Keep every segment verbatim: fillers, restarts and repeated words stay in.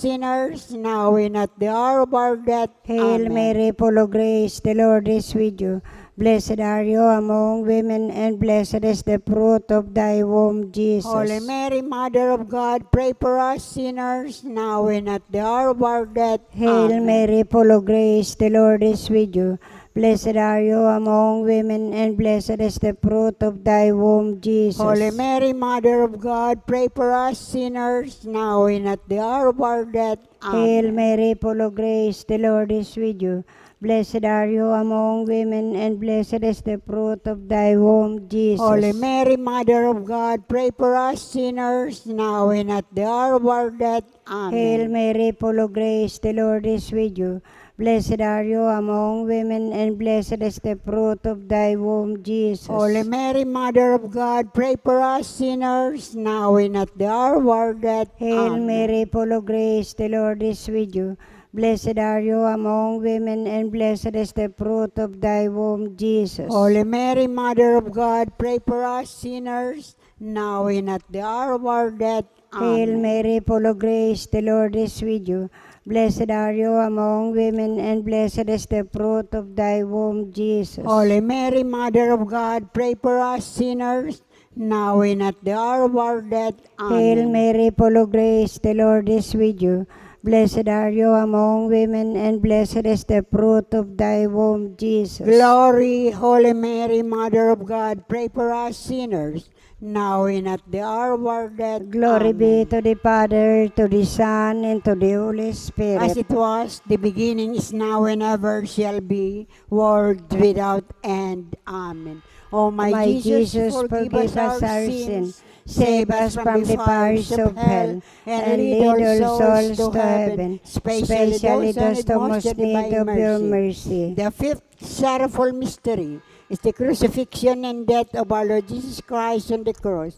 sinners, now and at the hour of our death. Hail Amen. Mary, full of grace, the Lord is with you. Blessed are you among women, and blessed is the fruit of thy womb, Jesus. Holy Mary, Mother of God, pray for us sinners, now and at the hour of our death. Hail Amen. Mary, full of grace, the Lord is with you. Blessed are you among women, and blessed is the fruit of thy womb, Jesus. Holy Mary, Mother of God, pray for us sinners, now and at the hour of our death. Hail Amen. Mary, full of grace, the Lord is with you. Blessed are you among women, and blessed is the fruit of thy womb, Jesus. Holy Mary, Mother of God, pray for us sinners, now and at the hour of our death. Amen. Hail Mary, full of grace, the Lord is with you. Blessed are you among women, and blessed is the fruit of thy womb, Jesus. Holy Mary, Mother of God, pray for us sinners, now and at the hour of our death. Hail Amen. Mary, full of grace, the Lord is with you. Blessed are you among women, and blessed is the fruit of thy womb, Jesus. Holy Mary, Mother of God, pray for us sinners, now and at the hour of our death. Hail Amen. Mary, full of grace, the Lord is with you. Blessed are you among women, and blessed is the fruit of thy womb, Jesus. Holy Mary, Mother of God, pray for us sinners, now and at the hour of our death. Hail Amen. Mary, full of grace, the Lord is with you. Blessed are you among women, and blessed is the fruit of thy womb, Jesus. Glory, Holy Mary, Mother of God, pray for us sinners, now and at the hour of our death. Glory be Amen. To the Father, to the Son, and to the Holy Spirit. As it was, the beginning is now, and ever shall be, world without end. Amen. O my My Jesus, Jesus, forgive forgive us us our our sins, sins, save us from the fires of hell, and lead all souls to heaven, especially those in most need of your mercy. The fifth sorrowful mystery is the crucifixion and death of our Lord Jesus Christ on the cross.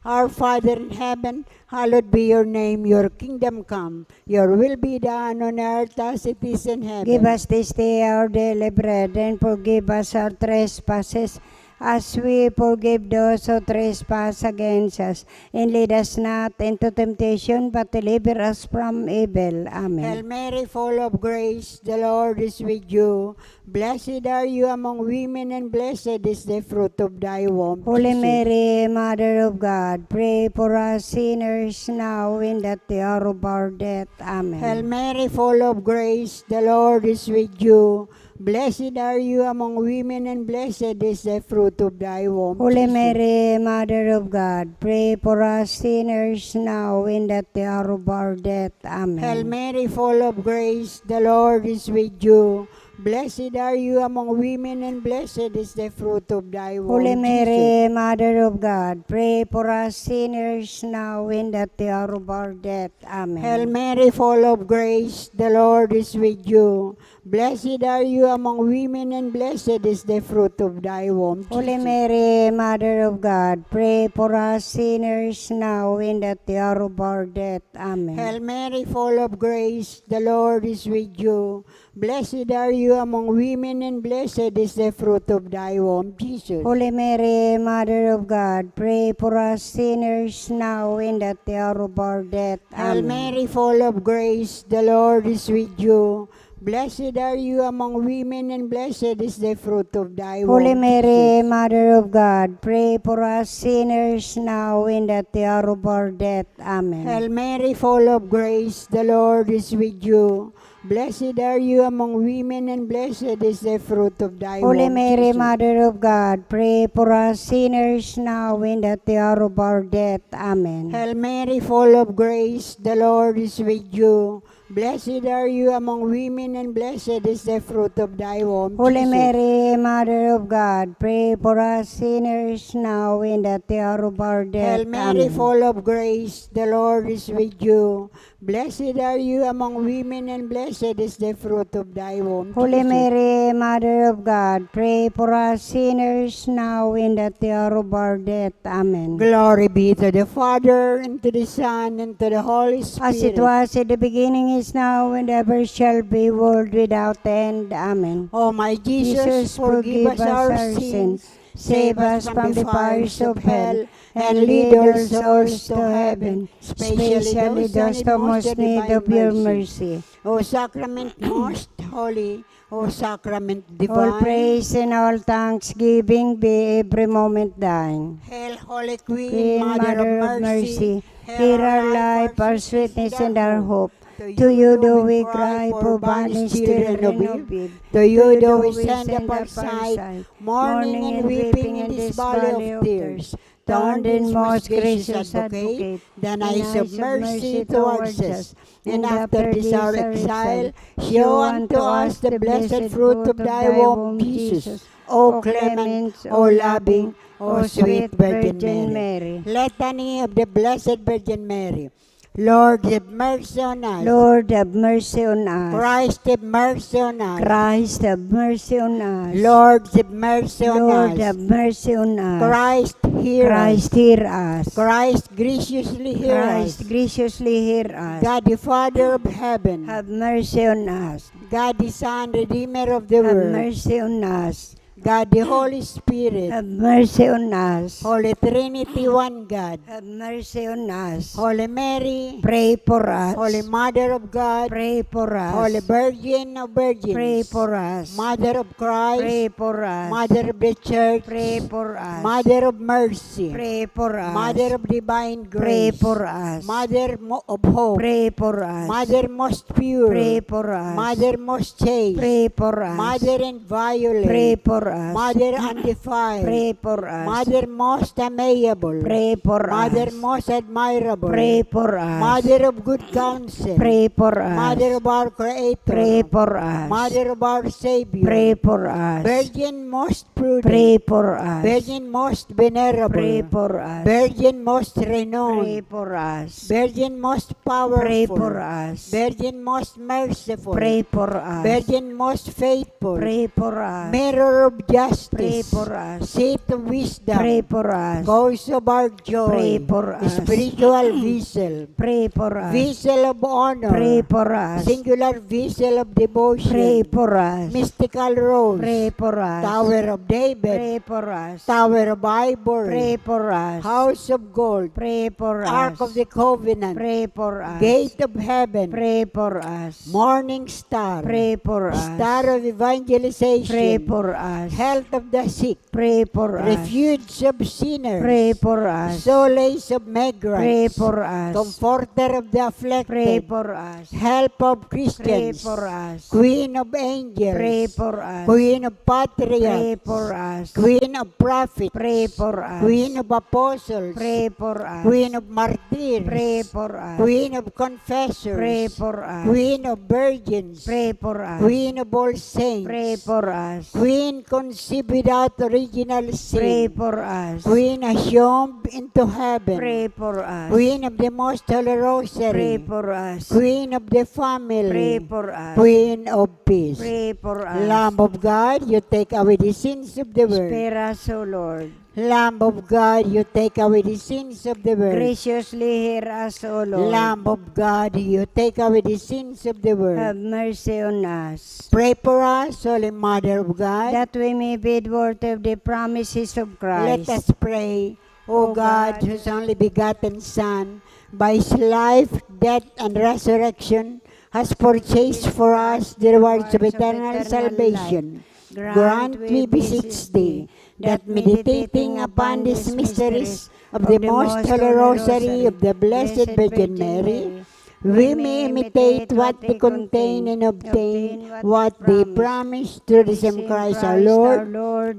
Our Father in heaven, hallowed be your name. Your kingdom come. Your will be done on earth as it is in heaven. Give us this day our daily bread, and forgive us our trespasses, as we forgive those who trespass against us. And lead us not into temptation, but deliver us from evil. Amen. Hail Mary, full of grace, the Lord is with you. Blessed are you among women, and blessed is the fruit of thy womb, Holy Jesus. Mary, Mother of God, pray for us sinners now and at the hour of our death. Amen. Hail Mary, full of grace, the Lord is with you. Blessed are you among women, and blessed is the fruit of thy womb, Holy Jesus. Mary, Mother of God, pray for us sinners now and at the hour of our death. Amen. Hail Mary, full of grace, the Lord is with you. Blessed are you among women, and blessed is the fruit of thy womb, Holy Mary, Jesus. Mother of God, pray for us sinners now and at the hour of our death. Amen. Hail Mary, full of grace, the Lord is with you. Blessed are you among women, and blessed is the fruit of thy womb, Holy Jesus. Mary, Mother of God, pray for us sinners now and at the hour of our death. Amen. Hail Mary, full of grace, the Lord is with you. Blessed are you among women, and blessed is the fruit of thy womb, Jesus. Holy Mary, Mother of God, pray for us sinners now and at the hour of our death. Hail Amen. Mary, full of grace, the Lord is with you. Blessed are you among women, and blessed is the fruit of thy Holy womb, Mary, Jesus. Mother of God, pray for us sinners now and at the hour of our death. Amen. Hail Mary, full of grace, the Lord is with you. Blessed are you among women, and blessed is the fruit of thy Holy womb, Mary, Jesus. Mother of God, pray for us sinners now and at the hour of our death. Amen. Hail Mary, full of grace, the Lord is with you. Blessed are you among women, and blessed is the fruit of thy womb, Holy Jesus. Mary, Mother of God, pray for us sinners now and at the hour of our death. Hail Mary, Amen. Full of grace, the Lord is with you. Blessed are you among women, and blessed is the fruit of thy womb, Holy Jesus. Mary, Mother of God, pray for us sinners now and at the hour of our death. Amen. Glory be to the Father, and to the Son, and to the Holy Spirit. As it was in the beginning, is now, and ever shall be, world without end. Amen. O my Jesus, Jesus, forgive us our sins, save us from the fires of hell, And lead all souls to heaven, especially those in most need of your mercy. O Sacrament most holy, O Sacrament divine. All praise and all thanksgiving be every moment thine. Hail, Holy Queen, Queen, Mother of Mercy, hear our life, our sweetness, and our hope. To you do we cry, poor banished children of Eve. To you do we send up our sight, mourning and weeping in this valley of tears. Turn then, most gracious Advocate, thine eyes of mercy towards us, and after this our exile, show unto us the blessed fruit of thy womb, Jesus. O clement, O loving, O sweet Virgin Mary. Litany of the Blessed Virgin Mary. Lord, have mercy on us. Lord, have mercy on us. Christ, have mercy on us. Christ, have mercy on us. Lord, have mercy on Lord, us. Have mercy on us. Christ, hear Christ, us. Hear us. Christ, graciously hear Christ, us. Graciously hear us. God, the Father of heaven. Have mercy on us. God, the Son, Redeemer of the world. Have Mercy on us. God, the Holy Spirit. Have mercy on us. Holy Trinity, one God. Have mercy on us. Holy Mary. Pray for us. Holy Mother of God. Pray for us. Holy Virgin of Virgins. Pray for us. Mother of Christ. Pray for us. Mother of the Church. Pray for us. Mother of Mercy. Pray for us. Mother of Divine Grace. Pray for us. Mother mo-, of Hope. Pray for us. Mother most pure. Pray for us. Mother most chaste. Pray for us. Mother inviolate. Pray for us. Mother undefiled. Pray for us. Mother most amiable. Pray for Mother us. Most admirable. Pray for us. Mother of good counsel. Pray for us. Mother of our Creator. Pray for us. Mother of our Savior. Pray for us. Virgin most prudent. Pray for us. Virgin most venerable. Pray for us. Virgin most renowned. Pray for us. Virgin most powerful. Pray for us. Virgin most merciful. Pray for us. Virgin most faithful. Pray for us. Mirror of justice. Pray for us. Seat of wisdom. Pray for us. Cause of our joy. Pray for us. Spiritual vessel. Pray for us. Vessel of honor. Pray for us. Singular vessel of devotion. Pray for us. Mystical rose. Pray for us. Tower of David. Pray for us. Tower of Ivory. Pray for us. House of gold. Pray for us. Ark of the Covenant. Pray for us. Gate of heaven. Pray for us. Morning star. Pray for us. Star of evangelization. Pray for us. Health of the sick. Pray for us. Refuge of sinners. Pray for us. Solace of migrants. Pray for us. Comforter of the afflicted. Pray for us. Help of Christians. Pray for us. Queen of angels. Pray for us. Queen of patriarchs. Pray for us. Queen of prophets. Pray for us. Queen of apostles. Pray for us. Queen of martyrs. Pray for us. Queen of confessors. Pray for us. Queen of virgins. Pray for us. Queen of all saints. Pray for us. Queen conceived without original sin. Pray for us. Queen assumed into heaven. Pray for us. Queen of the Most Holy Rosary. Pray for us. Queen of the family. Pray for us. Queen of peace. Pray for us. Lamb of God, you take away the sins of the world. Spare us, O Lord. Lamb of God, you take away the sins of the world. Graciously hear us, O Lord. Lamb of God, you take away the sins of the world. Have mercy on us. Pray for us, Holy Mother of God. That we may be worthy of the promises of Christ. Let us pray. O God, whose only begotten Son, by his life, death, and resurrection, has purchased for us the rewards of eternal salvation. Grant, we beseech thee, that meditating upon these mysteries of the Most Holy Rosary of the Blessed Virgin Mary, we may imitate what they contain and obtain what they promise, through the same Christ our Lord.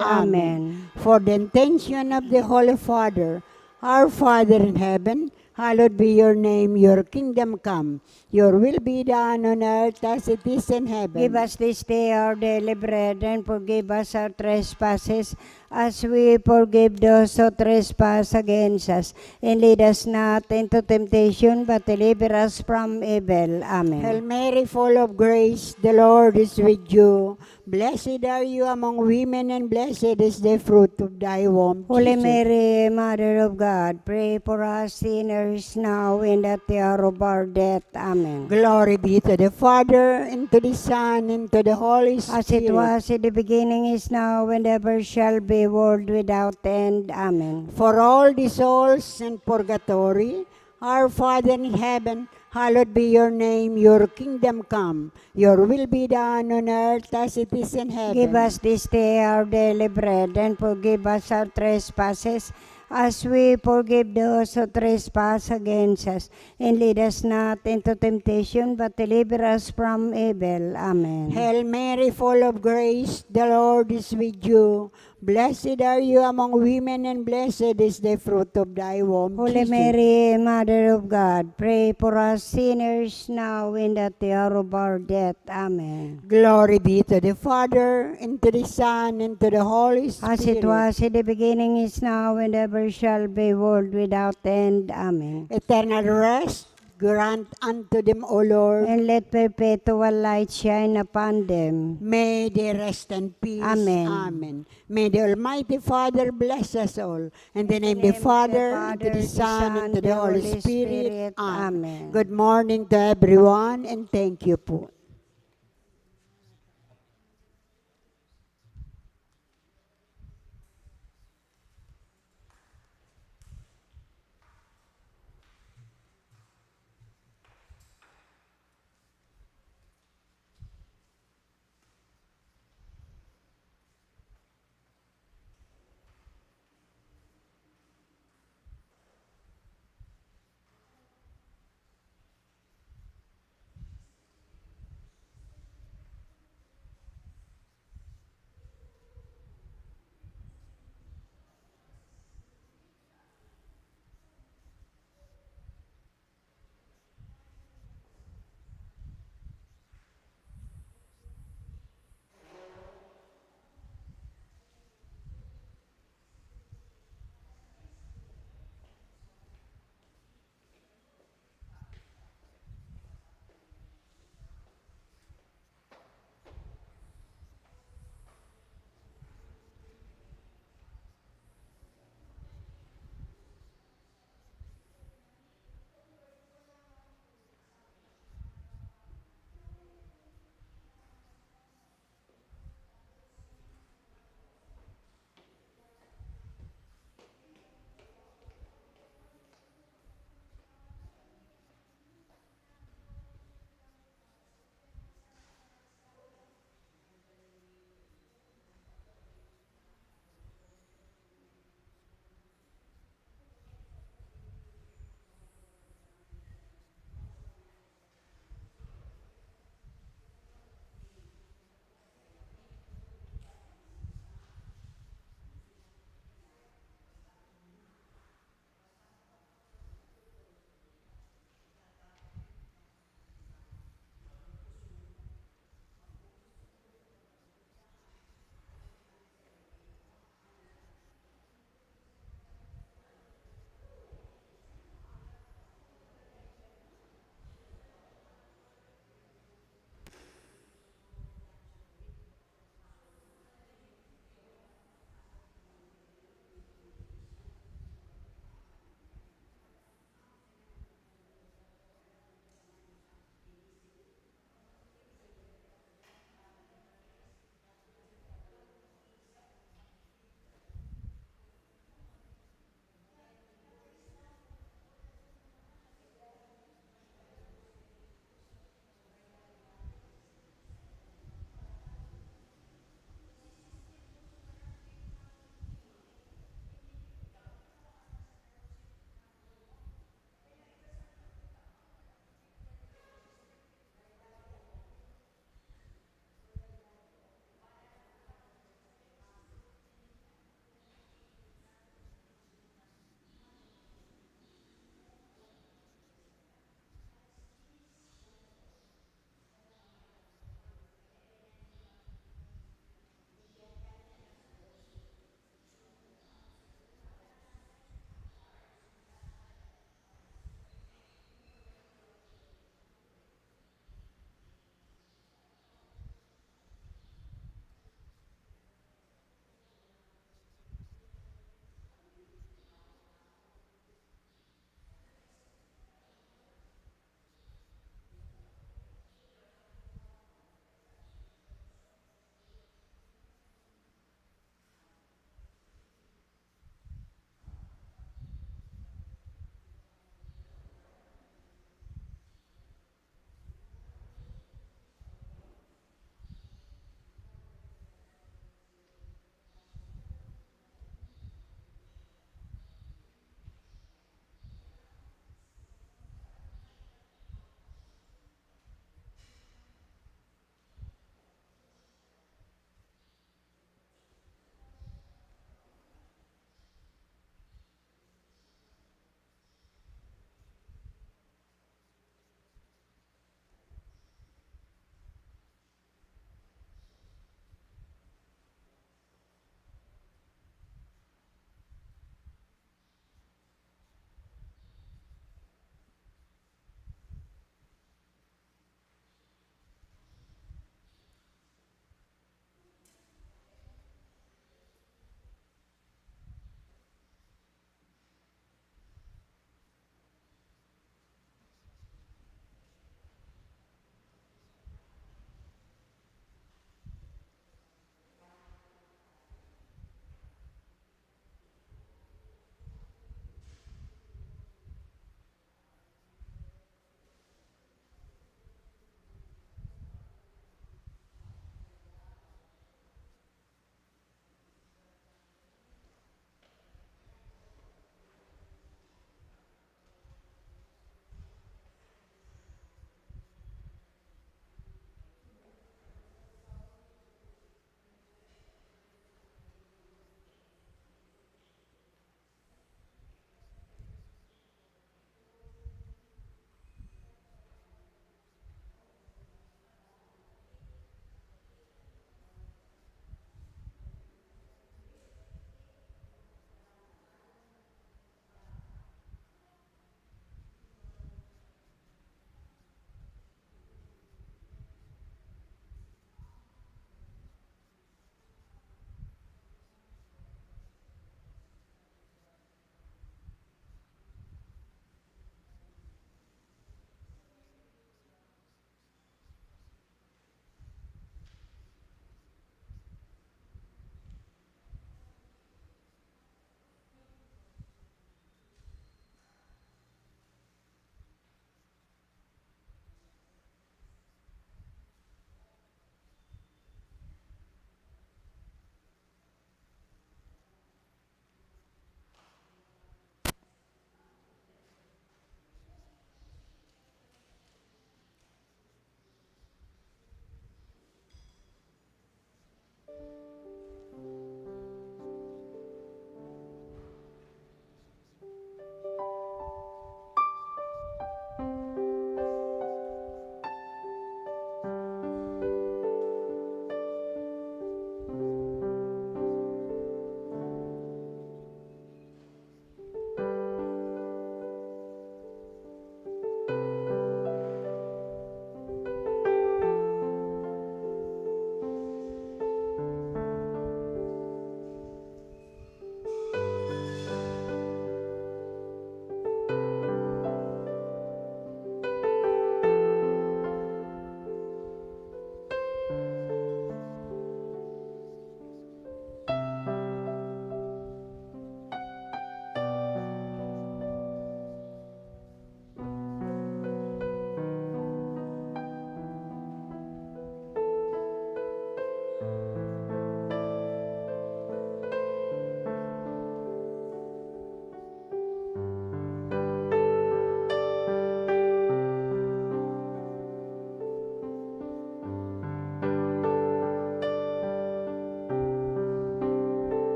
Amen. For the intention of the Holy Father, Our Father in heaven, hallowed be your name. Your kingdom come. Your will be done on earth as it is in heaven. Give us this day our daily bread, and forgive us our trespasses, as we forgive those who trespass against us. And lead us not into temptation, but deliver us from evil. Amen. Hail Mary, full of grace, the Lord is with you. Blessed are you among women, and blessed is the fruit of thy womb, Holy Jesus. Mary, Mother of God, pray for us sinners now and at the hour of our death. Amen. Glory be to the Father, and to the Son, and to the Holy Spirit. As it was in the beginning, is now, and ever shall be, a world without end. Amen. For all the souls in purgatory, Our Father in heaven, hallowed be your name. Your kingdom come. Your will be done on earth as it is in heaven. Give us this day our daily bread, and forgive us our trespasses, as we forgive those who trespass against us. And lead us not into temptation, but deliver us from evil. Amen. Hail Mary, full of grace, the Lord is with you. Blessed are you among women, and blessed is the fruit of thy womb, Holy Jesus. Mary, Mother of God, pray for us sinners now and at the hour of our death. Amen. Glory be to the Father, and to the Son, and to the Holy Spirit. As it was in the beginning, is now, and ever shall be, world without end. Amen. Eternal rest grant unto them, O Lord. And let perpetual light shine upon them. May they rest in peace. Amen. Amen. May the Almighty Father bless us all. In the name of the Father, and to the Son, and to the Holy Spirit. Amen. Good morning to everyone, and thank you po.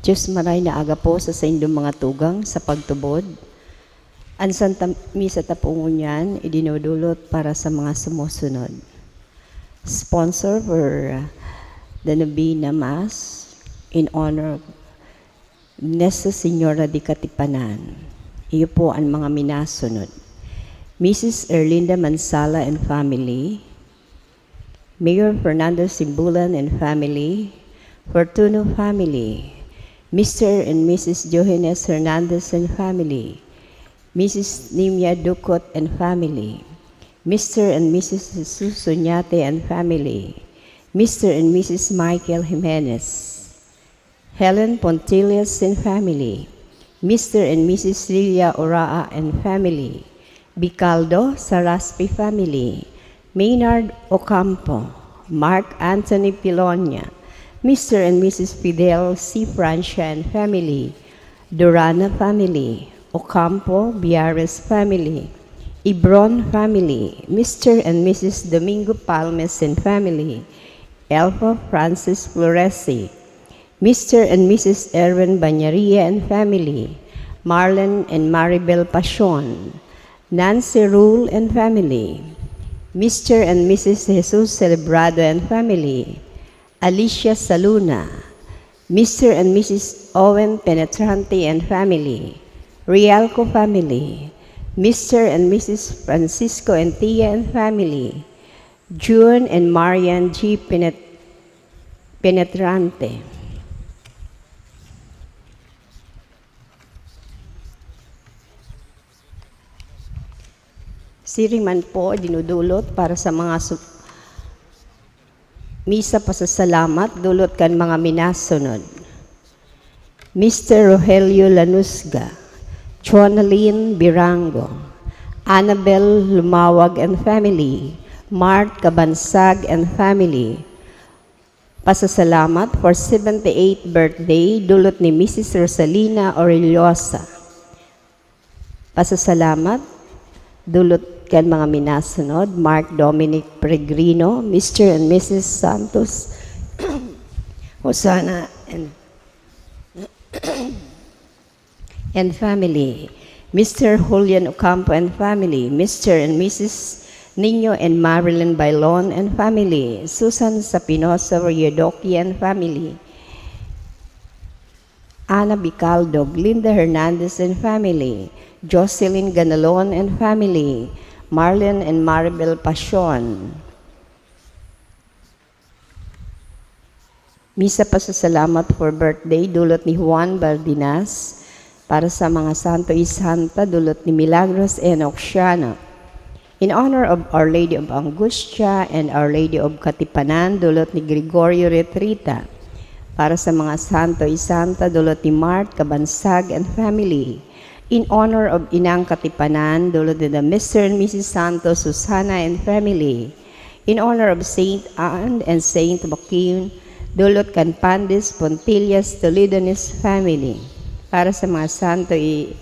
Diyos maray na aga po sa saindong mga tugang sa pagtubod. An Santa Misa ta po ngunyan idinudulot para sa mga sumusunod. Sponsor for the Novena Mass in honor of Nuestra Señora de Katipanan. Iyo po an mga minasunod. Missus Erlinda Mansala and family, Mayor Fernando Simbulan and family, Fortuno family, Mister and Missus Johannes Hernandez and family, Missus Nimia Ducot and family, Mister and Missus Jesus Suñate and family, Mister and Missus Michael Jimenez, Helen Pontillas and family, Mister and Missus Lilia Oraa and family, Bicaldo Saraspi family, Maynard Ocampo, Mark Anthony Pilonia, Mister and Missus Fidel C. Francia and family, Durana family, Ocampo Biares family, Ibron family, Mister and Missus Domingo Palmes and family, Elfo Francis Floresi, Mister and Missus Erwin Bañaria and family, Marlon and Maribel Pasion, Nancy Rule and family, Mister and Missus Jesus Celebrado and family, Alicia Saluna, Mister and Missus Owen Penetrante and family, Rialco family, Mister and Missus Francisco and Tia and family, June and Marian G. Penet-, Penetrante. Siring man po, dinudulot para sa mga su-, misa pasasalamat, dulot kan mga minasunod. Mister Rogelio Lanusga, Jonalyn Birango, Annabel Lumawag and family, Mart Kabansag and family. Pasasalamat for seventy-eighth birthday, dulot ni Missus Rosalina Orellosa. Pasasalamat, dulot kan mga minasunod, Mark Dominic Peregrino, Mister and Missus Santos, Hosanna, and, and family, Mister Julian Ocampo and family, Mister and Missus Niño and Marilyn Bailon and family, Susan Sapinosa Riodoki and family, Ana Bicaldo, Glinda Hernandez and family, Jocelyn Ganalon and family, Marlon and Maribel Pasion. Misa pasasalamat for birthday, dulot ni Juan Bardinas, para sa mga santo y santa, dulot ni Milagros Enoc Siano. In honor of Our Lady of Angustia and Our Lady of Katipanan, dulot ni Gregorio Retrita. Para sa mga santo y santa, dulot ni Mart Kabansag and family. In honor of Inang Katipanan, dulot ni the Mister and Missus Santos Susana and family. In honor of Saint Anne and Saint Joaquin, Dulot kan Pandis, Pontillas, Tolidones family. Para sa mga santo, i-,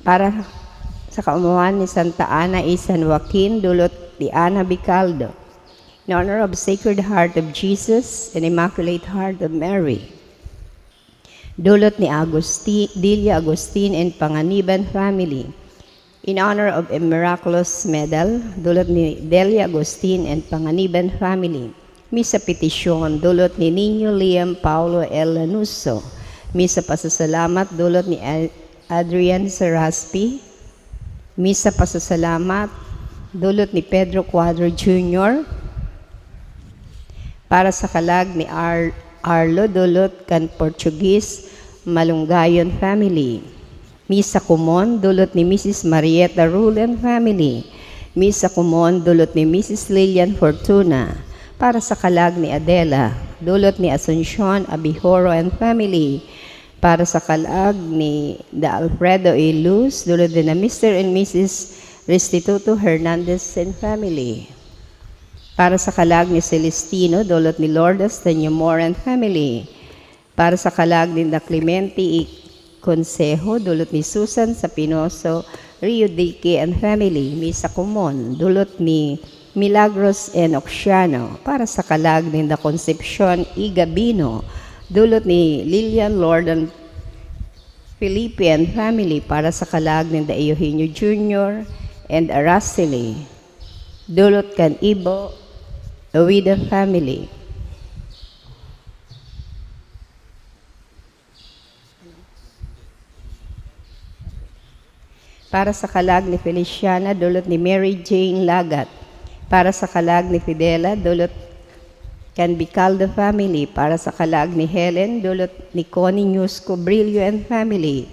para sa kaumuhan ni Santa Ana y San Joaquin, dulot ni Ana Bicaldo. In honor of Sacred Heart of Jesus and Immaculate Heart of Mary. Dulot ni Agusti-, Delia Agustin and Panganiban family. In honor of a miraculous medal, dulot ni Delia Agustin and Panganiban family. Misa petisyon, dulot ni Niño Liam Paulo L Lanuso. Misa pasasalamat, dulot ni A-, Adrian Seraspi. Misa pasasalamat, dulot ni Pedro Cuadro Junior. Para sa kalag ni Ar-, Arlo, dulot kan Portuguese Malunggayon family. Misa komon, dulot ni Misis Marieta Rulen family. Misa komon, dulot ni Misis Lilian Fortuna. Para sa kalag ni Adela, dulot ni Asuncion Abihoro and family. Para sa kalag ni Da Alfredo A Luz, dulot ni na Mister and Misis Restituto Hernandez and family. Para sa kalag ni Celestino, dulot ni Lourdes Teñomor and family. Para sa kalag ni Da Clemente y Consejo, dulot ni Susan Sapinoso Rio Dique and family. Misa komon, dulot ni Milagros N Oxiano. Para sa kalag ni Da Concepcion y Gabino, dulot ni Lilian Lord and Felipe and family. Para sa kalag ni Da Eugenio Junior and Araceli, dulot kan Ibo Ovida family. Para sa kalag ni Feliciana, dulot ni Mary Jane Lagat. Para sa kalag ni Fidela, dulot kan Bicaldo family. Para sa kalag ni Helen, dulot ni Connie Newsco Brillo and family.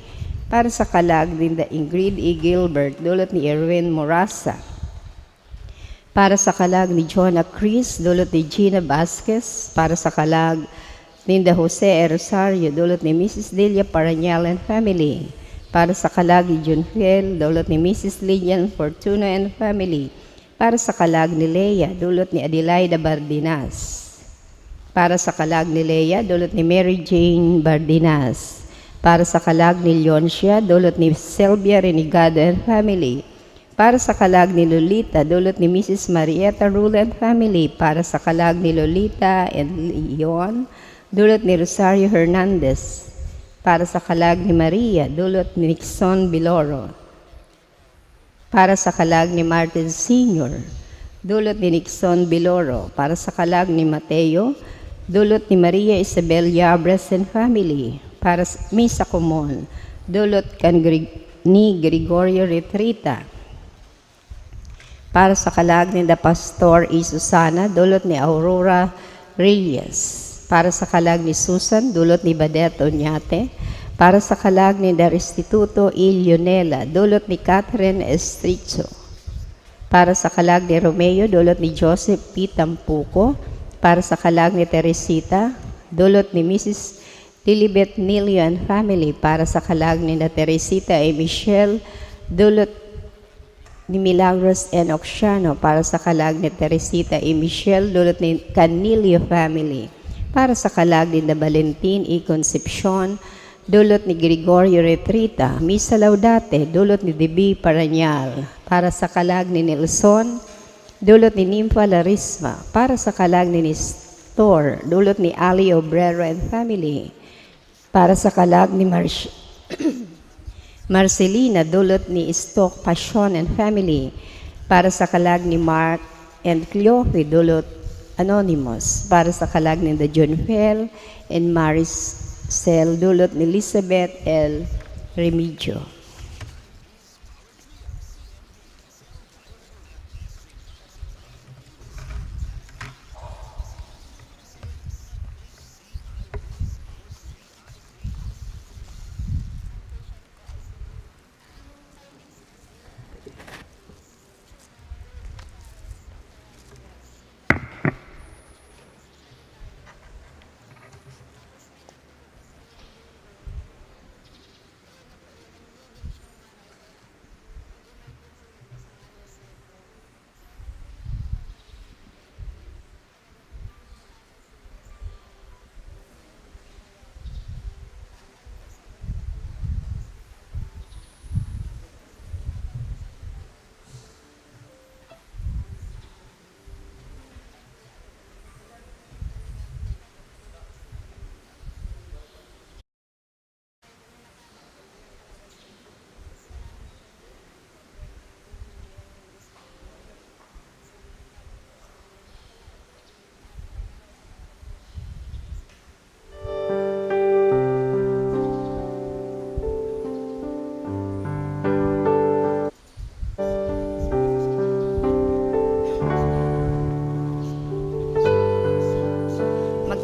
Para sa kalag ni Da Ingrid E Gilbert, dulot ni Erwin Morasa. Para sa kalag ni Jonah Cruz, dulot ni Gina Vasquez. Para sa kalag ninda Jose e Rosario, dulot ni Misis Delia Parañal and family. Para sa kalag ni Junfiel, dulot ni Misis Lilian Fortuna and family. Para sa kalag ni Lea, dulot ni Adelaida Bardinas. Para sa kalag ni Lea, dulot ni Mary Jane Bardinas. Para sa kalag ni Leoncia, dulot ni Sylvia Renegado and family. Para sa kalag ni Lolita, dulot ni Misis Marieta Rule and family. Para sa kalag ni Lolita and Leon, dulot ni Rosario Hernandez. Para sa kalag ni Maria, dulot ni Nixon Biloro. Para sa kalag ni Martin Senior, dulot ni Nixon Biloro. Para sa kalag ni Mateo, dulot ni Maria Isabel Yabres and family. Para sa misa komon, dulot kan Grig-, ni Gregorio Retrita. Para sa kalag ninda Pastor y Susana, dulot ni Aurora Reyes. Para sa kalag ni Susan, dulot ni Badet Oñate. Para sa kalag ninda Restituto y Leonela, dulot ni Catherine Estricho. Para sa kalag ni Romeo, dulot ni Joseph P Tampuco. Para sa kalag ni Teresita, dulot ni Misis Lilibet Nilio and family. Para sa kalag ninda Teresita y Michelle, dulot ni Milagros N Oxiano. Para sa kalag ni Teresita y Michelle, dulot ni Canilio family. Para sa kalag ninda Valentin y Concepcion, dulot ni Gregorio Retrita. Misa Laudate, dulot ni Debbie Parañal. Para sa kalag ni Nelson, dulot ni Nympha Larisma. Para sa kalag ni Nestor, dulot ni Ali Obrero and family. Para sa kalag ni Marsh-, Marcelina, dulot ni Stock Passion and family. Para sa kalag ni Mark and Cleofe, dulot anonymous. Para sa kalag ni Junfel and Maricel, dulot ni Elizabeth L Remigio.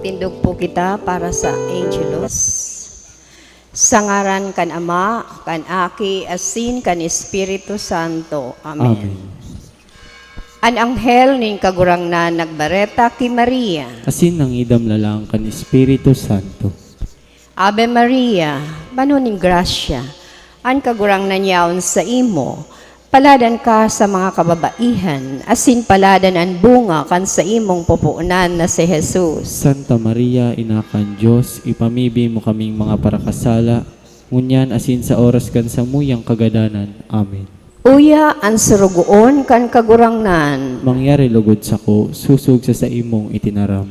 Tindog po kita para sa Angelus. Sa ngaran kan Ama, kan Aki, asin kan Espiritu Santo. Amen. Amen. An anghel nin Kagurangnan nagbareta ki Maria. Asin nangidam lalang kan Espiritu Santo. Ave Maria, mano nin grasya, an Kagurangnan yaon saimo. Paladan ka sa mga kababaihan, asin paladan an bunga kan saimong pupuonan na si Jesus. Santa Maria, Ina kan Dios, ipamibi mo kaming mga parakasala, ngunyan asin sa oras kan samuyang kagadanan. Amen. Uya an sorogoon kan Kagurangnan. Mangyari logod sako, sosog sa saimong itinaram.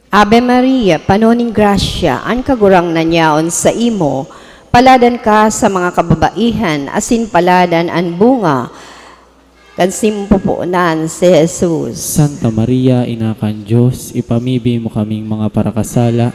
Ave Maria, pano nin grasya, an Kagurangnan yaon saimo. Paladan ka sa mga kababaihan, asin paladan an bunga kan saimong pupuonan, si Jesus. Santa Maria, Ina kan Dios, ipamibi mo kaming mga parakasala,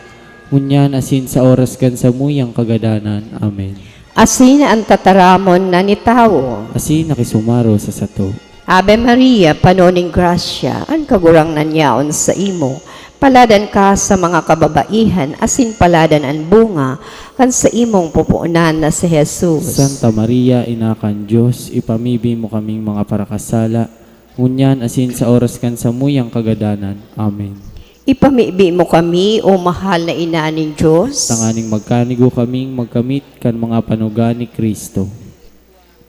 ngunyan asin sa oras kan samuyang kagadanan. Amen. Asin an tataramon na nin tawo. Asin nakisumaro sa sato. Ave Maria, pano nin grasya, an Kagurangnan yaon saimo. Paladan ka sa mga kababaihan, asin paladan an bunga kan saimong pupuonan na si Jesus. Santa Maria, Ina kan Dios, ipamibi mo kaming mga parakasala, ngunyan asin sa oras kan samuyang kagadanan. Amen. Ipamibi mo kami, O mahal na Ina nin Dios. Tanganing magkanigo kaming magkamit kan mga panuga ni Cristo.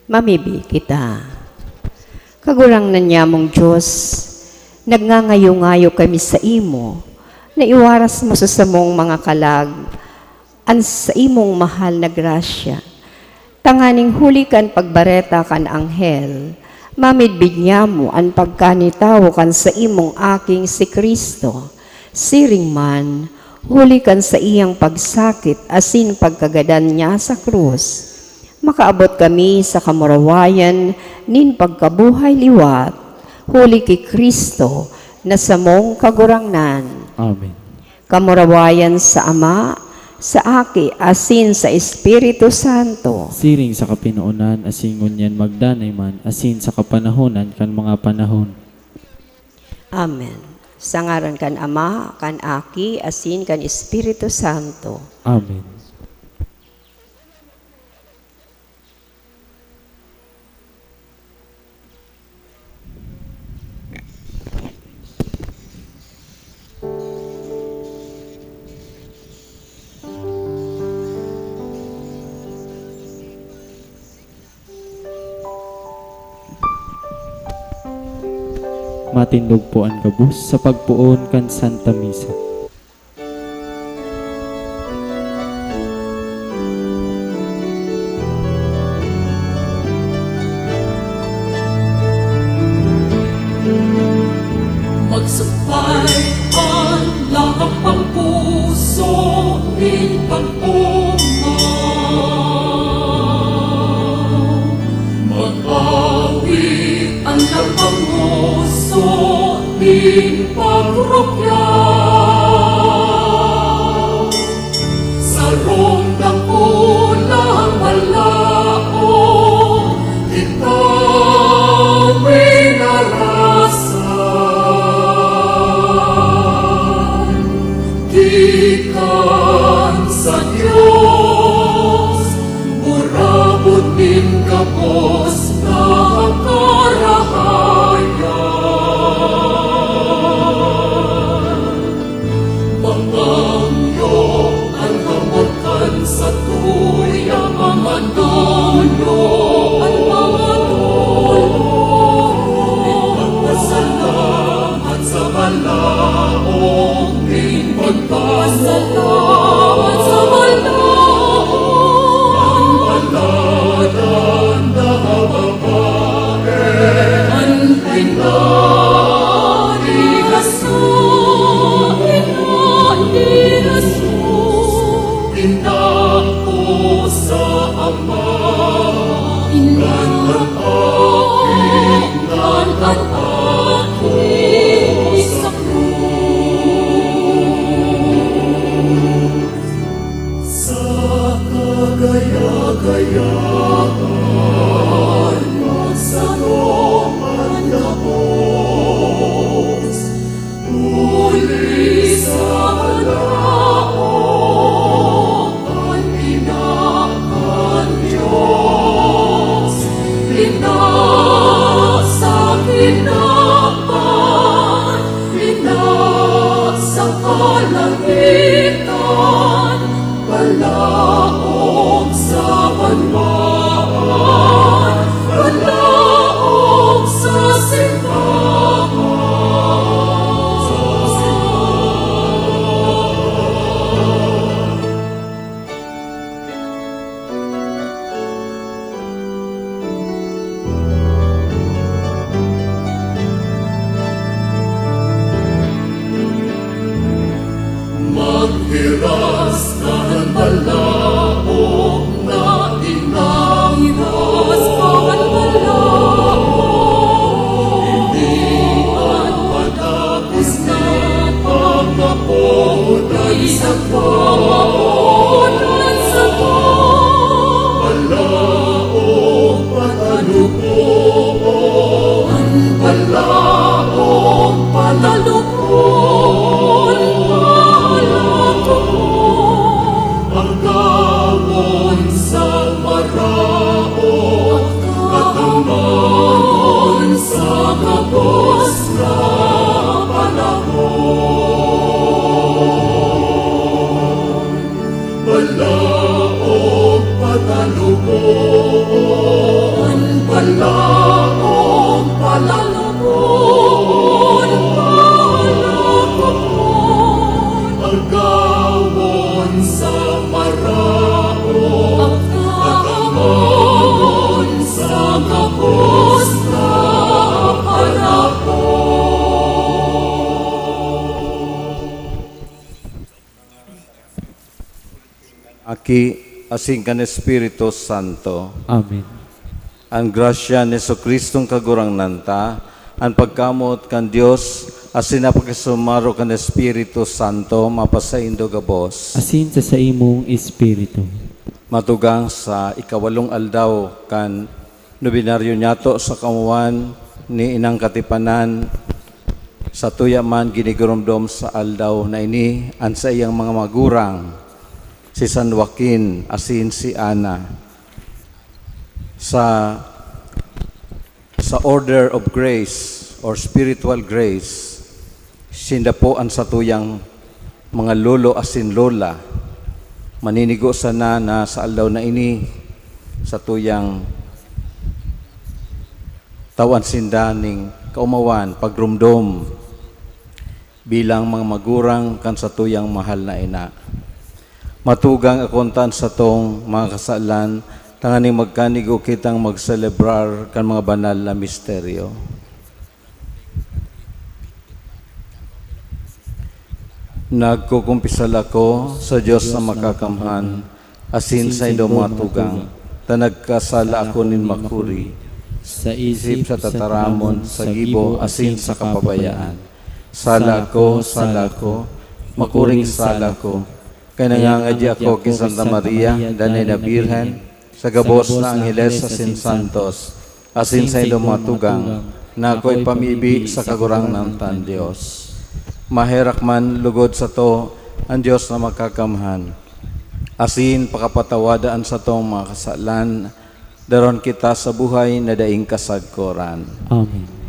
Mamibi kita. Kagurangnan nyamong Dios, nagngangayo-ngayo kami saimo na iwaras mo sa samong mga kalag an saimong mahal na grasya, tanganing huli kan pagbareta kan anghel, mamidbid nyamo an pagkanitawo kan saimong Aking si Cristo. Siring man, huli kan saiyang pagsakit asin pagkagadan niya sa krus, makaabot kami sa kamurawayan nin pagkabuhay liwat, huli ki Cristo na samong Kagurangnan. Amen. Kamurawayan sa Ama, sa Aki, asin sa Espiritu Santo. Siring sa kapinonan, asin ngunyan magdanay man, asin sa kapanahonan kan mga panahon. Amen. Sa ngaran kan Ama, kan Aki, asin kan Espiritu Santo. Amen. Matindog po an gabos sa pagpoon kan Santa Misa. Magsampay an lahat pang puso nin pag-omaw. Mag-awit an lahat pang puso nin pagrukyat. Sarong dakulang balaog kita minarasan. Gikan sa Dios, burabod nin gabos na karahayan. Mangangyo an kamot kan satuyang mga tono, an mga tono, ipagpasalamat sa balaog nin pagpasalamat sa balaog, an baladan na babae, an Ina ni Jesus, Ina ni Jesus. Ina ko sa Ama, Ina ko, Ina ko sa krus. Kalangitan, balaog sa banwaan, balaog sa simbahan. Maghiras kan balaog na inapod. Hiras kan balaog. Hindi an matapos na pangapod an sako. Pangapod an sako. Balaog patalukon. Balaog patalukon. Agawon sa maraot, katamahon sa gabos na panahon. Balaog patalukon, balaog patalukon, balaog patalukon. Agawon sa maraot, agawon sa gabos na panahon. Aki, asin kan Espiritu Santo. Amen. An grasya ni Jesu-Cristong Kagurangnan ta, an pagkamoot kan Dios, asin an pakisumaro kan Espiritu Santo, mapasaindo gabos. Asin sa saimong espiritu. Matugang sa ikawalong aldaw kan Nobenaryo nyato sa kaomawan ni Inang Katipanan, satuya man ginigurumdom sa aldaw na ini an saiyang mga magurang, si San Joaquin asin si Ana. Sa, sa order of grace or spiritual grace, sinda po an satuyang mga lolo asin lola. Maninigo sana na sa aldaw na ini, satuyang tawan sinda ning kaomawan, pagrumdom bilang mga magurang kan satuyang mahal na ina. Matugang akon ta an satong mga kasalan, tanganing magkanigo kitang magselebrar kan mga banal na misteryo. Nagkukumpisal ako sa Dios na Makakamhan, asin sa indong mga tugang, ta nagkasala ako nin makuri, sa isip, sa tataramon, sa gibo, asin sa kapabayaan. Sala ako, sala ako, makuring sala ako. Kaya nangangadya ako ki Santa Maria, danay na Birhen, sa gabos na angheles asin santos, asin sa indong mga tugang, na ako ipamibi sa Kagurangnan tang Dios. Maherak man lugod sato an Dios na Makakamhan, asin pakapatawada an satong mga kasalan, daron kita sa buhay na daing kasagkoran. Amen.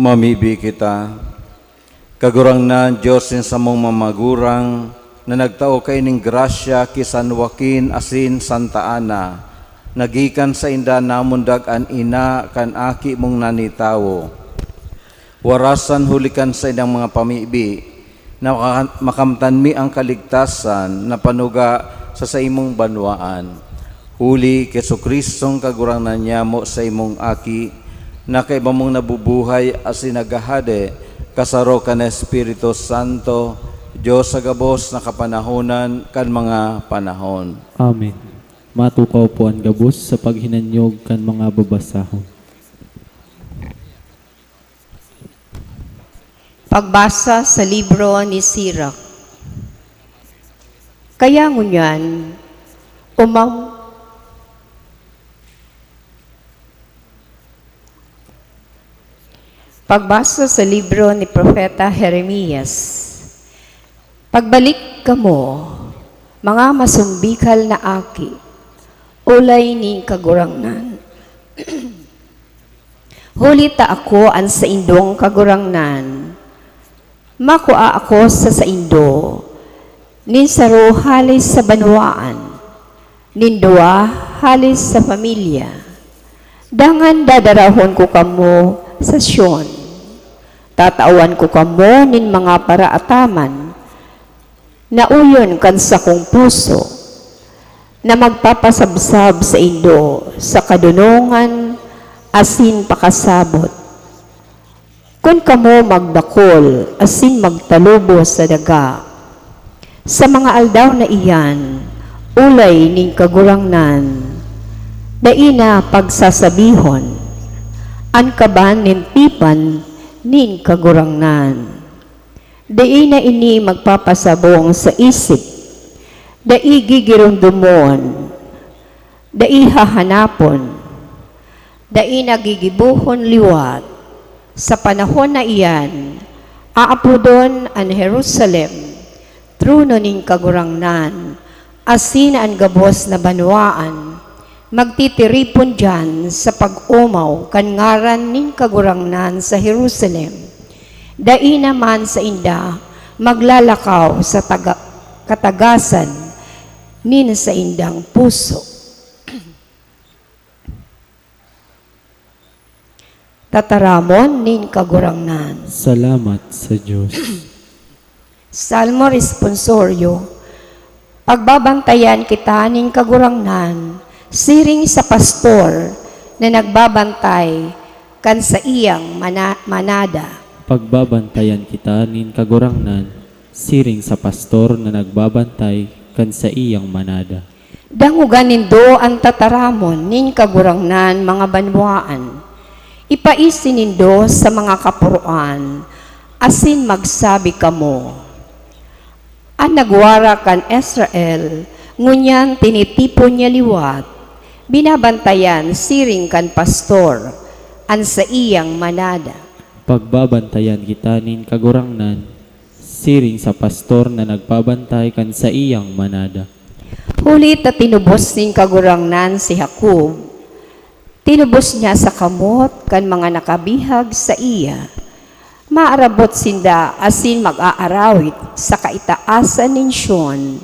Mamibi kita. Kagurangnan, Dios nin samong mga magurang, na nagtao kaining grasya ki San Joaquin asin Santa Ana, na gikan sainda namundag an ina kan Aki mong nanitawo. Warasan huli kan saindang mga pamibi, na maka-, makamtan mi an kaligtasan na panuga sa saimong banwaan. Huli ki Jesu-Cristong Kagurangnan nyamo, saimong Aki, na kaiba mong nabubuhay asin naghahade kasaro kan Espiritu Santo, Dios sa gabos na kapanahonan kan mga panahon. Amen. Matukaw po an gabos sa paghinanyog kan mga babasahon. Pagbasa sa libro ni Sirach. Kaya ngunyan, umam-, Pagbasa sa libro ni Propeta Jeremias. Pagbalik kamo, mga masumbikal na aki, olay nin Kagurangnan. Huli ta ako an saindong Kagurangnan. Makua ako sa saindo, nin saro hale sa banwaan, nin duwa hale sa pamilya. Dangan dadarahon ko kamo sa Sion. Tatawan ko kamo nin mga paraataman na uyon kan sakong puso, na magpapasabsab saindo sa kadonongan asin pakasabot. Kun kamo magdakol asin magtalubo sa daga, sa mga aldaw na iyan, olay nin Kagurangnan, dai na pagsasabihon, "An kaban nin tipan nin Kagurangnan." Dai na ini magpapasabong sa isip, dai gigiromdomon, dai hahanapon, dai na gigibohon liwat. Sa panahon na iyan, aapodon an Jerusalem trono nin Kagurangnan, asin an gabos na banwaan magtitiripon diyan sa pag-omaw kan ngaran nin Kagurangnan sa Jerusalem. Dai naman sainda maglalakaw sa taga-, katagasan nin saindang puso. Tataramon nin Kagurangnan. Salamat sa Dios. Salmo Responsorio. Pagbabantayan kita nin Kagurangnan, siring sa pastor na nagbabantay kan saiyang mana-, manada. Pagbabantayan kita nin Kagurangnan, siring sa pastor na nagbabantay kan saiyang manada. Dangoga nindo an tataramon nin Kagurangnan, mga banwaan. Ipaisi nindo sa mga kapuroan, asin magsabi kamo, "An nagwara kan Israel, ngunyan tinitipon niya liwat, binabantayan siring kan pastor an saiyang manada." Pagbabantayan kita nin Kagurangnan, siring sa pastor na nagbabantay kan saiyang manada. Huli ta tinubos nin Kagurangnan si Jacob, tinubos niya sa kamot kan mga nakabihag saiya. Maarabot sinda asin mag-aarawit sa kaitaasan nin Sion.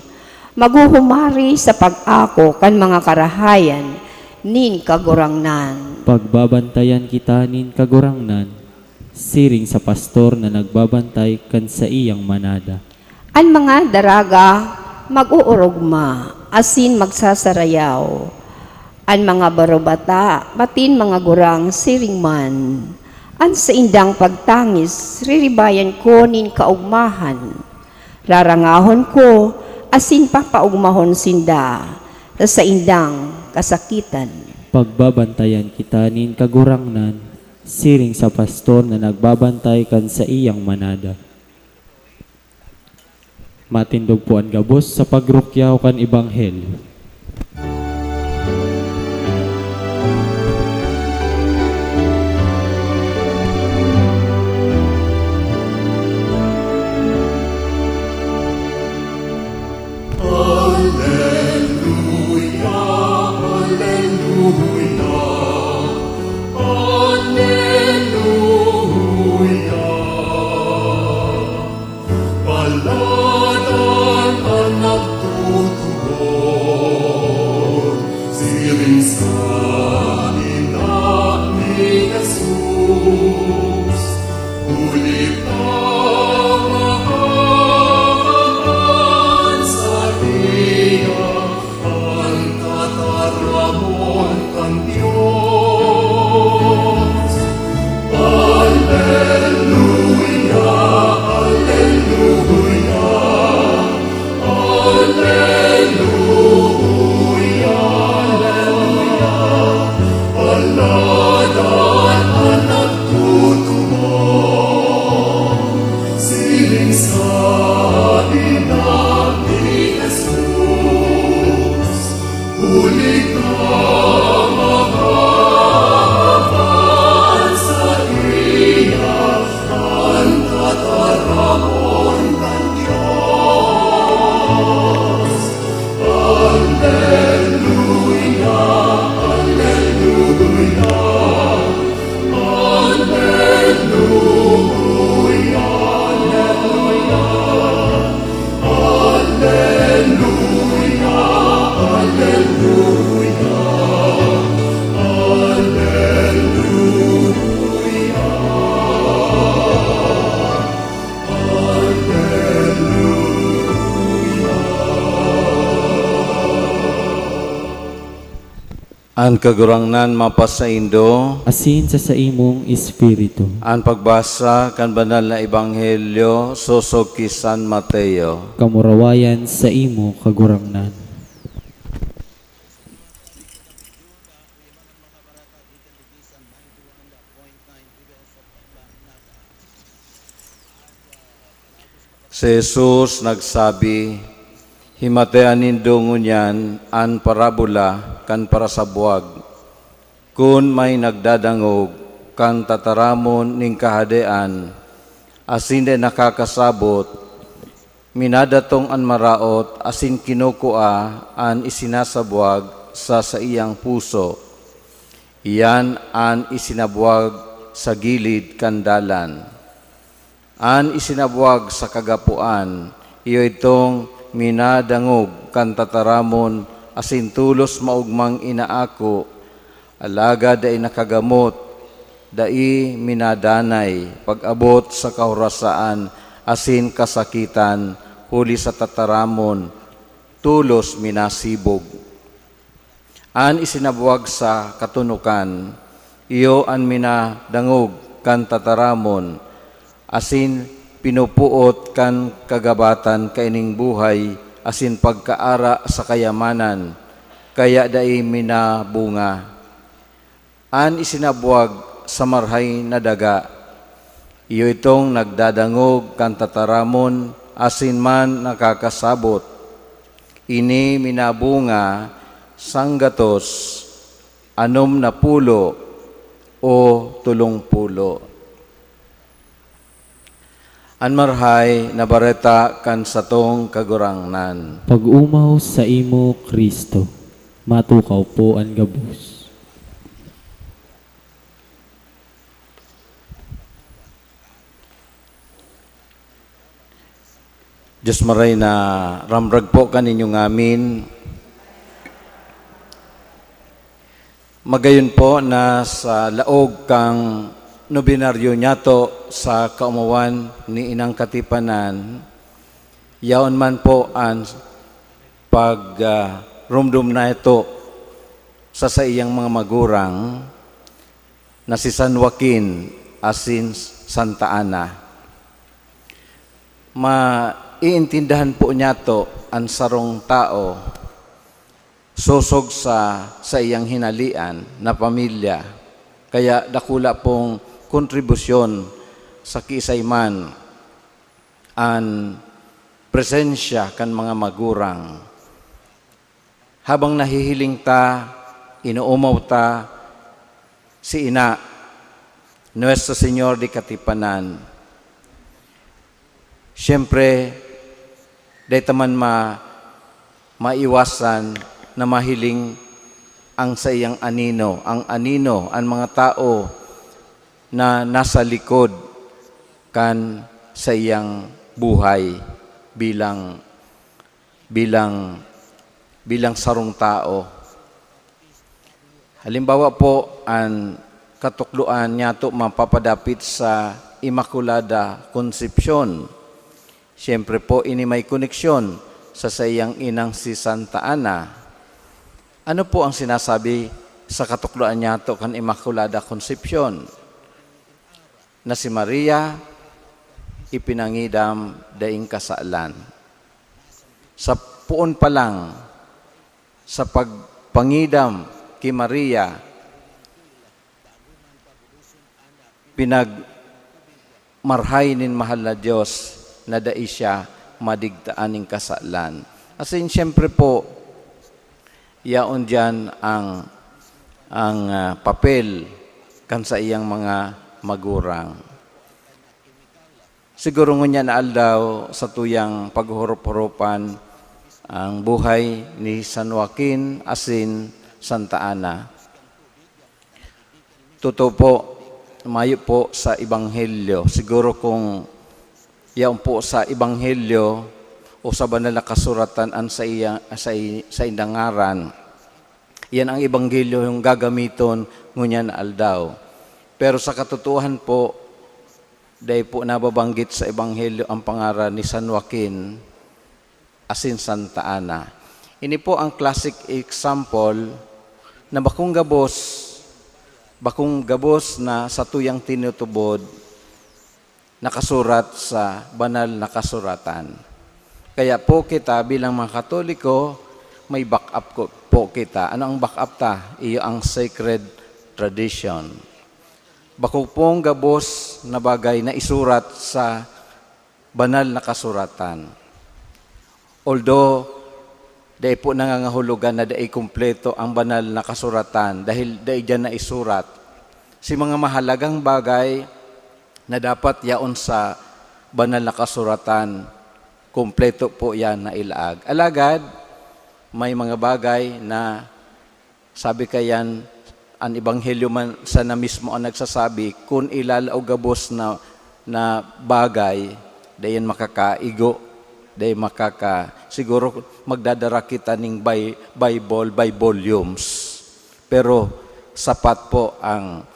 Maghuhumari sa pag-ako kan mga karahayan nin Kagurangnan. Pagbabantayan kita nin Kagurangnan, siring sa pastor na nagbabantay kan saiyang manada. An mga daraga mag-oorogma asin magsasarayaw. An mga barubata, matin mga gurang siring man. An saindang pagtangis, riribayan ko nin kaogmahan. Rarangahon ko, asin papaogmahon sinda sa saindang kasakitan. Pagbabantayan kita nin Kagurangnan, siring sa pastor na nagbabantay kan saiyang manada. Matindog po an gabos sa pagrukyaw kan ebanghelyo. Aleluya, aleluya, aleluya. Paladan an nagtutubod, siring sa ina ni Jesus. Huli ta makakakan saiya an tataramon kan Dios. Aleluya, An Kagurangnan mapasaindo. Asin sa saimong espiritu. An pagbasa kan Banal na Ebanghelyo sosog ki San Mateo. Kamurawayan sa imo, Kagurangnan. Si Jesus nagsabi, "Himatean nindo ngunyan an parabola kan parasabwag. Kun may nagdadangog kan tataramon nin Kahadean asin dai nakakasabot, minadatong an maraot asin kinukua an isinasabwag sa saiyang puso. Iyan an isinabwag sa gilid kan dalan. An isinabwag sa kagapoan, iyo itong minadangog kan tataramon asin tolos maogmang inaako, alagad dai nakagamot, dai minadanay pag-abot sa kahorasaan asin kasakitan huli sa tataramon, tolos minasibog. An isinabwag sa katunokan, iyo an minadangog kan tataramon, asin pinupuot kan kagabatan kaining buhay asin pagkaara sa kayamanan, kaya dai minabunga. An isinabwag sa marhay na daga, iyo itong nagdadangog kan tataramon asin man nakakasabot. Ini minabunga sanggatos, anom na pulo, o tolong pulo. An Marhay na Bareta kan satong Kagurangnan. Pag-omaw saimo, Kristo. Matukaw po an gabos. Diyos maray na ramrag po kaninyo ngamin. Magayon po na sa laog kan nobinaryo nyato sa kaomawan ni Inang Katipanan, yaon man po an pagrumdom nato sa saiyang mga magurang na si San Joaquin asin Santa Ana. Maiintindahan po nyato an sarong tao sosog sa saiyang hinalean na pamilya, kaya dakula pong kontribusyon sa kiisay man an presensya kan mga magurang. Habang nahihiling ta, inoomaw ta si Ina, Nuestro Señor de Katipanan. Siyempre, dai ta man ma-, maiwasan na mahiling ang saiyang anino, ang anino, an mga tao na nasa likod kan saiyang buhay bilang, bilang, bilang sarong tao. Halimbawa po, an katukdoan nyato mapapadapit sa Immaculada Concepcion. Siyempre po, ini may koneksyon sa saiyang inang si Santa Ana. Ano po ang sinasabi sa katukdoan nyato kan Immaculada Concepcion? Na si Maria ipinangidam daing kasalan. Sa poon pa lang, sa pagpangidam ki Maria, pinagmarhay nin mahal na Dios na dai siya madigtaan nin kasalan. Asin, siyempre po, yaon diyan ang, ang, ah, papel kan saiyang mga magurang. Siguro ngunyan na aldaw, satuyang paghurup-hurupan ang buhay ni San Joaquin asin Santa Ana. Totoo po, mayo po sa Ebanghelyo. Siguro kung yaon po sa Ebanghelyo o sa Banal na Kasuratan an sa iya, sa i-, sa indang ngaran, iyan ang Ebanghelyo yung gagamiton ngunyan na aldaw. Pero sa katotohanan po, dai po nababanggit sa Ebanghelyo ang pangaran ni San Joaquin asin Santa Ana. Ini po ang classic example na bakong gabos, bakong gabos na satuyang tinutubod, nakasurat sa Banal na Kasuratan. Kaya po kita bilang mga Katoliko, may backup ko, po kita. Ano ang backup ta? Iyo ang sacred tradition. Bako pong gabos na bagay na isurat sa Banal na Kasuratan. Although, dai po nangangahulugan na dai kumpleto ang Banal na Kasuratan dahil dai diyan naisurat. Si mga mahalagang bagay na dapat yaon sa Banal na Kasuratan, kumpleto po yan na ilaag. Alagad, may mga bagay na sabi kayan, an Ebanghelyo man sana mismo ang nagsasabi, kun ilalaog gabos na, na bagay, dai yan makakaigo, dai makaka-, siguro magdadara kita ning Bi-, Bible by volumes. Pero sapat po ang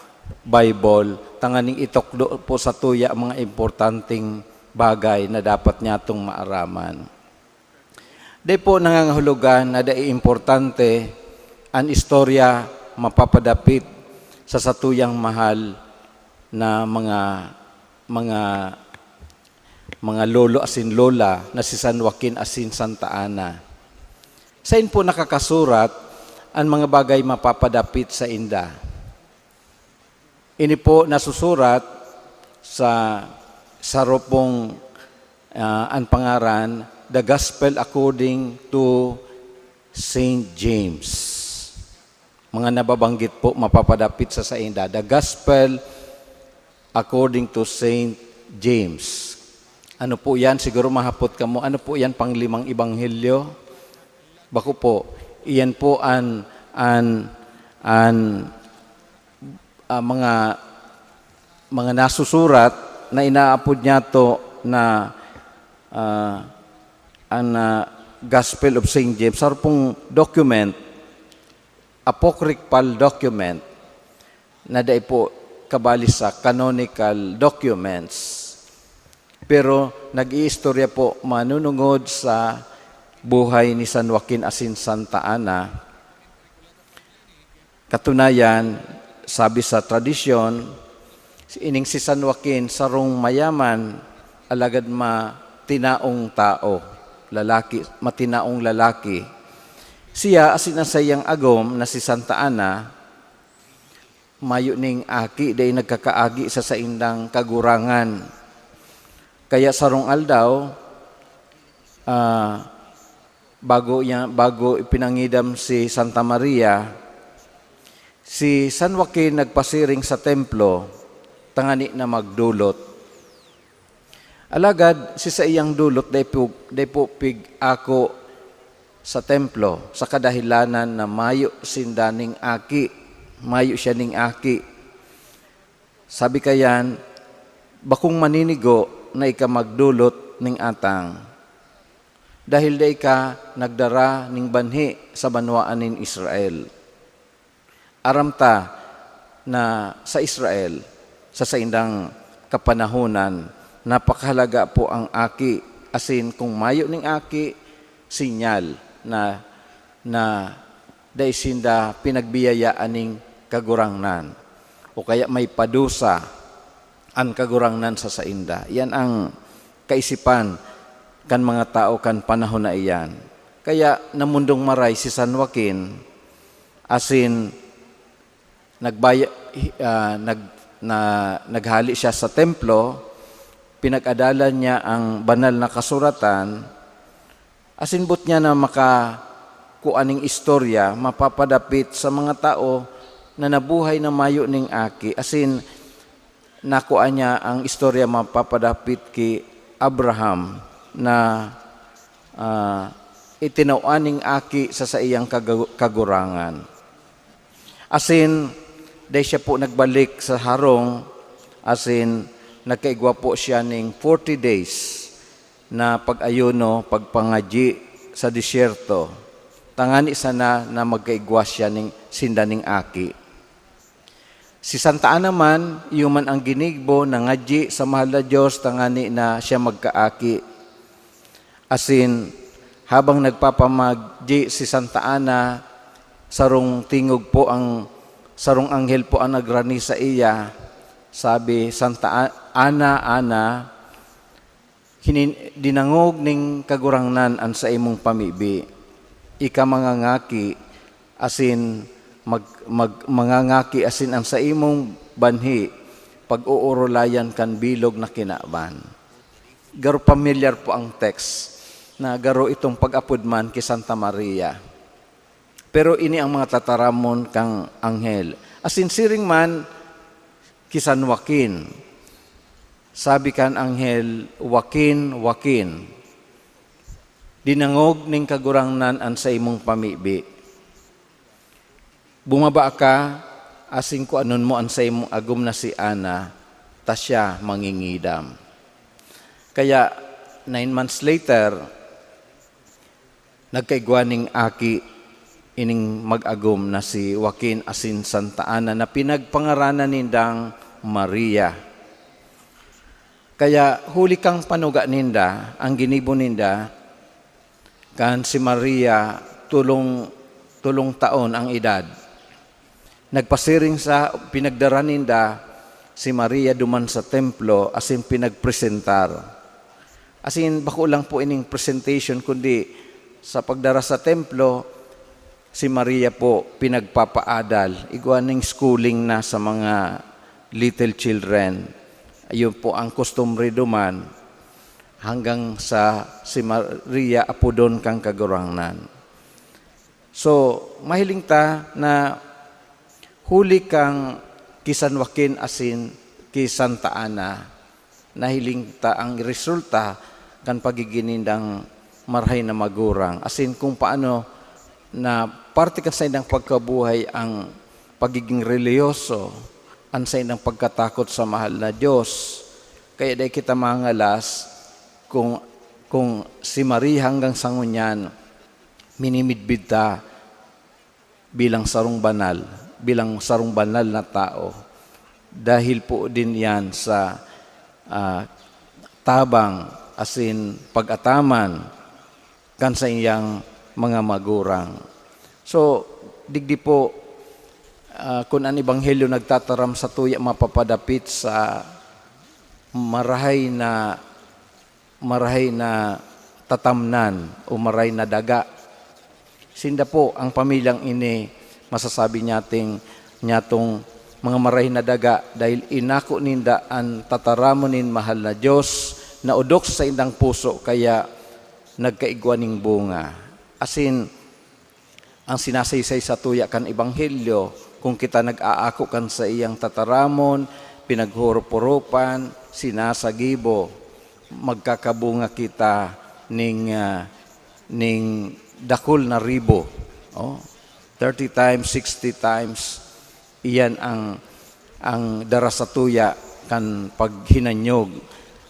Bible, tanganing itukdo po satuya ang mga importanteng bagay na dapat nyatong maaraman. Dai po nangangahulugan na dai importante an istorya mapapadapit sa satuyang mahal na mga, mga, mga lolo asin lola na si San Joaquin asin Santa Ana. Sain po nakakasurat an mga bagay mapapadapit sainda? Ini po nasusurat sa saro pong, ah, an pangaran, The Gospel According to Saint James. Mga nababanggit po, mapapadapit sa sainda, The Gospel According to Saint James. Ano po yan? Siguro mahapot kamo, ano po yan, panglimang ebanghelyo? Bako po, iyan po an, an, an, ah, mga, mga nasusurat na inaapod niyato na, ah, an, ah, Gospel of Saint James. Saro pong document, apocryphal document, na dai po kabali sa canonical documents. Pero nag-iistorya po manunungod sa buhay ni San Joaquin asin Santa Ana. Katunayan, sabi sa tradisyon, ining si San Joaquin sarong mayaman, alagad matinaong tao, lalaki, matinaong lalaki. Siya asin ang saiyang agom na si Santa Ana, mayo ning aki, dai nagkakaagi sa saindang kagurangan. Kaya sarong aldaw, ah, bago iya, bago ipinangidam si Santa Maria, si San Joaquin nagpasiring sa templo tangani na magdolot. Alagad si saiyang dolot dai po, dai po pig-ako sa templo sa kadahilanan na mayo sinda ning aki, mayo siya ning aki. Sabi kayan, "Bakong maninigo na ika magdolot ning atang, dahil dai ka nagdara ning banhi sa banwaan nin Israel." Aram ta na sa Israel, sa saindang kapanahonan, napakahalaga po ang aki, asin kung mayo ning aki, sinyal na, na dai sinda pinagbiyayaan ning Kagurangnan, o kaya may padusa an Kagurangnan sa sainda. Iyan ang kaisipan kan mga tawo kan panahon na iyan. Kaya namundong maray si San Joaquin, asin nagbaya-, ah, nag-, na, naghali siya sa templo, pinag-adalan niya ang Banal na Kasuratan, asin boot niya na makakua ning istorya mapapadapit sa mga tawo na nabuhay na mayo ning aki, asin nakua niya ang istorya mapapadapit ki Abraham na, ah, itinao ning aki sa saiyang kagu-, kagurangan. Asin dai siya po nagbalik sa harong, asin nagkaigwa po siya ning forty days na pag-ayuno, pagpangadyi sa disyerto, tangani sana na magkaigwa siya ning, sinda ning aki. Si Santa Ana man, iyo man ang ginibo, nangadyi sa mahal na Dios tangani na siya magkaaki. Asin, habang nagpapamadyi si Santa Ana, sarong tingog po ang, sarong anghel po ang nagrani sa iya. Sabi, "Santa A-, Ana, Ana, hinin-, dinangog ning Kagurangnan an saimong pamibi. Ika mangangaki, asin mag-, mag-, mangangaki asin ang saimong banhi pag-oorolayan kan bilog na kinaban." Garo pamilyar po ang text na garo itong pag-apod man ki Santa Maria. Pero ini ang mga tataramon kan anghel. Asin siring man ki San Joaquin. Sabi kan anghel, "Joaquin, Joaquin, dinangog ning Kagurangnan an saimong pamibi. Bumaba ka asin kuanon mo an saimong agom na si Ana, ta siya mangingidam." Kaya, nine months later, nagkaigwa ning aki ining mag-agom na si Joaquin asin Santa Ana na pinagpangaranan nindang Maria. Kaya huli kan panuga ninda, ang ginibo ninda, kan si Maria, tolong, tolong taon ang edad. Nagpasiring sa, pinagdara ninda si Maria duman sa templo asin pinagpresentar. Asin bako lang po ining presentation, kundi sa pagdara sa templo, si Maria po pinagpapaadal. Igwa ning schooling na sa mga little children. Ayun po ang kustumbre duman hanggang sa si Maria apodon kan Kagurangnan. So, mahiling ta na huli kan ki San Joaquin asin ki Santa Ana, nahiling ta ang resulta kan pagigin nindang marahay na magurang, asin kung paano na parte kan saindang pagkabuhay ang pagiging relihiyoso, ang saindang pagkatakot sa mahal na Dios. Kaya dai kita mangalas kung, kung si Maria hanggang sa ngunyan, minimidbid ta bilang sarong banal, bilang sarong banal na tao. Dahil po din yan sa, ah, tabang asin pag-ataman kan saiyang mga magurang. So, digdi po, ah, kun an ebanghelyo nagtataram satuya mapapadapit sa marahay na marahay na tatamnan o marahay na daga. Sinda po, ang pamilyang ini, masasabi niyating, niyatong mga marahay na daga, dahil inako ninda an tataramon nin mahal na Dios na odok sa saindang puso, kaya nagkaigwa nin bunga. Asin, ang sinasaysay satuya kan ebanghelyo, kung kita nag-aako kan saiyang tataramon, pinaghorop-horopan, sinasagibo, magkakabunga kita ning, ah, ning dakul na ribo. Oh, thirty times, sixty times, iyan ang, ang dara satuya kan paghinanyog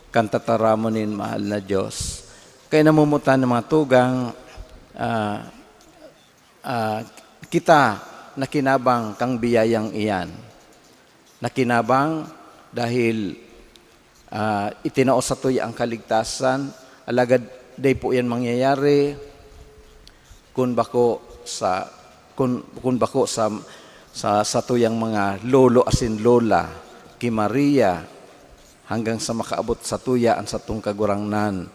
kan tataramon nin mahal na Dios. Kaya namumutan ng mga tugang, ah, ah, kita nakinabang kang biyayang iyan. Nakinabang dahil, ah, itinao satuya ang kaligtasan, alagad dai po iyan mangyayari kun bako sa, kun, kun bako sa, sa satuyang mga lolo asin lola, ki Maria, hanggang sa makaabot satuya an satong Kagurangnan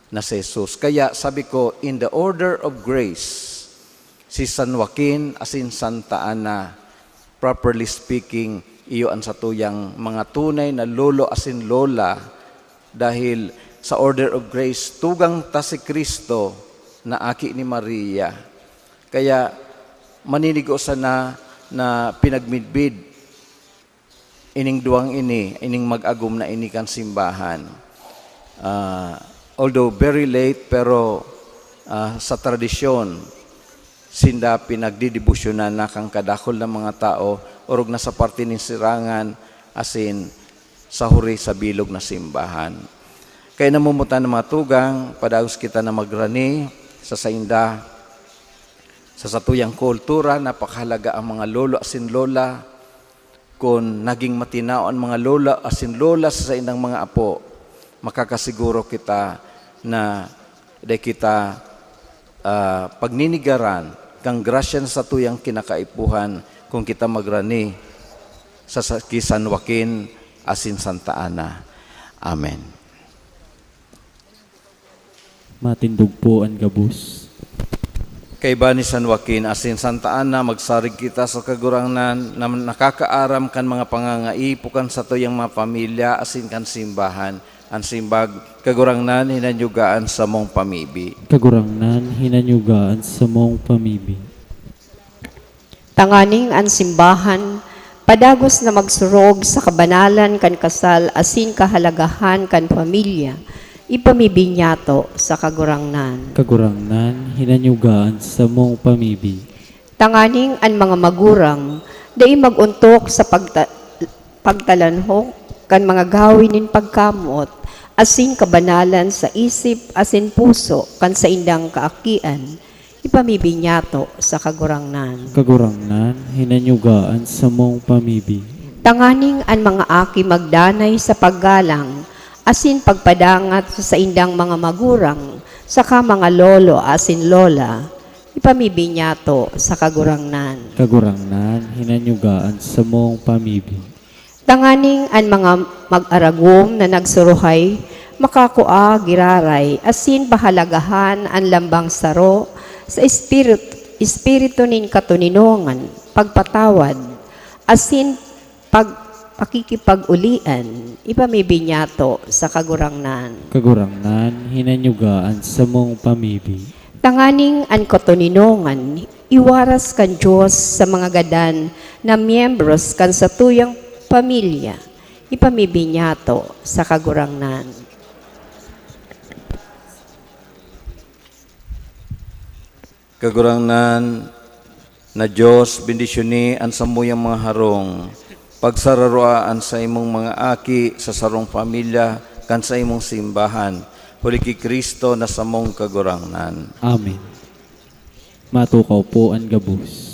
na si Jesus. Kaya sabi ko, in the order of grace, si San Joaquin asin Santa Ana, properly speaking, iyo an satuyang mga tunay na lolo asin lola Dahil sa order of grace, tugang ta si Cristo na aki ni Maria. Kaya maninigo sana na pinagmidbid ining duwang ini, ining mag-agom na ini kan simbahan. Ah, although very late, pero, ah, sa tradisyon, sinda pinagdidebosyonan na kan kadakul na mga tao, orog na sa parte nin sirangan, asin sa huri sa bilog na simbahan. Kaya namumutan ng mga tugang, padagos kita na magrani sa sainda. Sa satuyang kultura, napakahalaga ang mga lolo asin lola. Kun naging matinao an mga lolo asin lola sa saindang mga apo, makakasiguro kita na dai kita, ah, pagninigaran kan grasya na satuyang kinakaipuhan kun kita magrani sa, sa, ki San Joaquin asin Santa Ana. Amen. Matindog po an gabos. Kaiba ni San Joaquin asin Santa Ana, magsarig kita sa Kagurangnan na nakakaaram kan mga pangangaipo kan satuyang mga pamilya asin kan simbahan. An simbag, Kagurangnan, hinanyuga an samong pamibi. Kagurangnan, hinanyuga an samong pamibi. Tanganing an simbahan padagos na magsurog sa kabanalan kan kasal asin kahalagahan kan pamilya, ipamibi niyato sa Kagurangnan. Kagurangnan, hinanyuga an samong pamibi. Tanganing an mga magurang dai mag-ontok sa pagta-, pagtalanhok kan mga gawi nin pagkamoot asin kabanalan sa isip asin puso kan saindang kaakian, ipamibi niyato sa Kagurangnan. Kagurangnan, hinanyuga an samong pamibi. Tanganing an mga aki magdanay sa paggalang asin pagpadangat sa saindang mga magurang saka mga lolo asin lola, ipamibi niyato sa Kagurangnan. Kagurangnan, hinanyuga an samong pamibi. Tanganing an mga mag-aragom na nagsuruhay makakua giraray asin pahalagahan an lambang saro sa espirit-, espiritu nin katoninongan, pagpatawad, asin pag-, pakikipag-ulian, ipamibi niyato sa Kagurangnan. Kagurangnan, hinanyuga an samong pamibi. Tanganing an katoninongan iwaras kan Dios sa mga gadan na miyembros kan satuyang pamilya, ipamibi niyato sa Kagurangnan. Kagurangnan na Dios, bendisyoni an samuyang mga harong. Pagsararoa an saimong mga aki sa sarong pamilya kan saimong simbahan, huli ki Cristo na samong Kagurangnan. Amen. Matukaw po an gabos.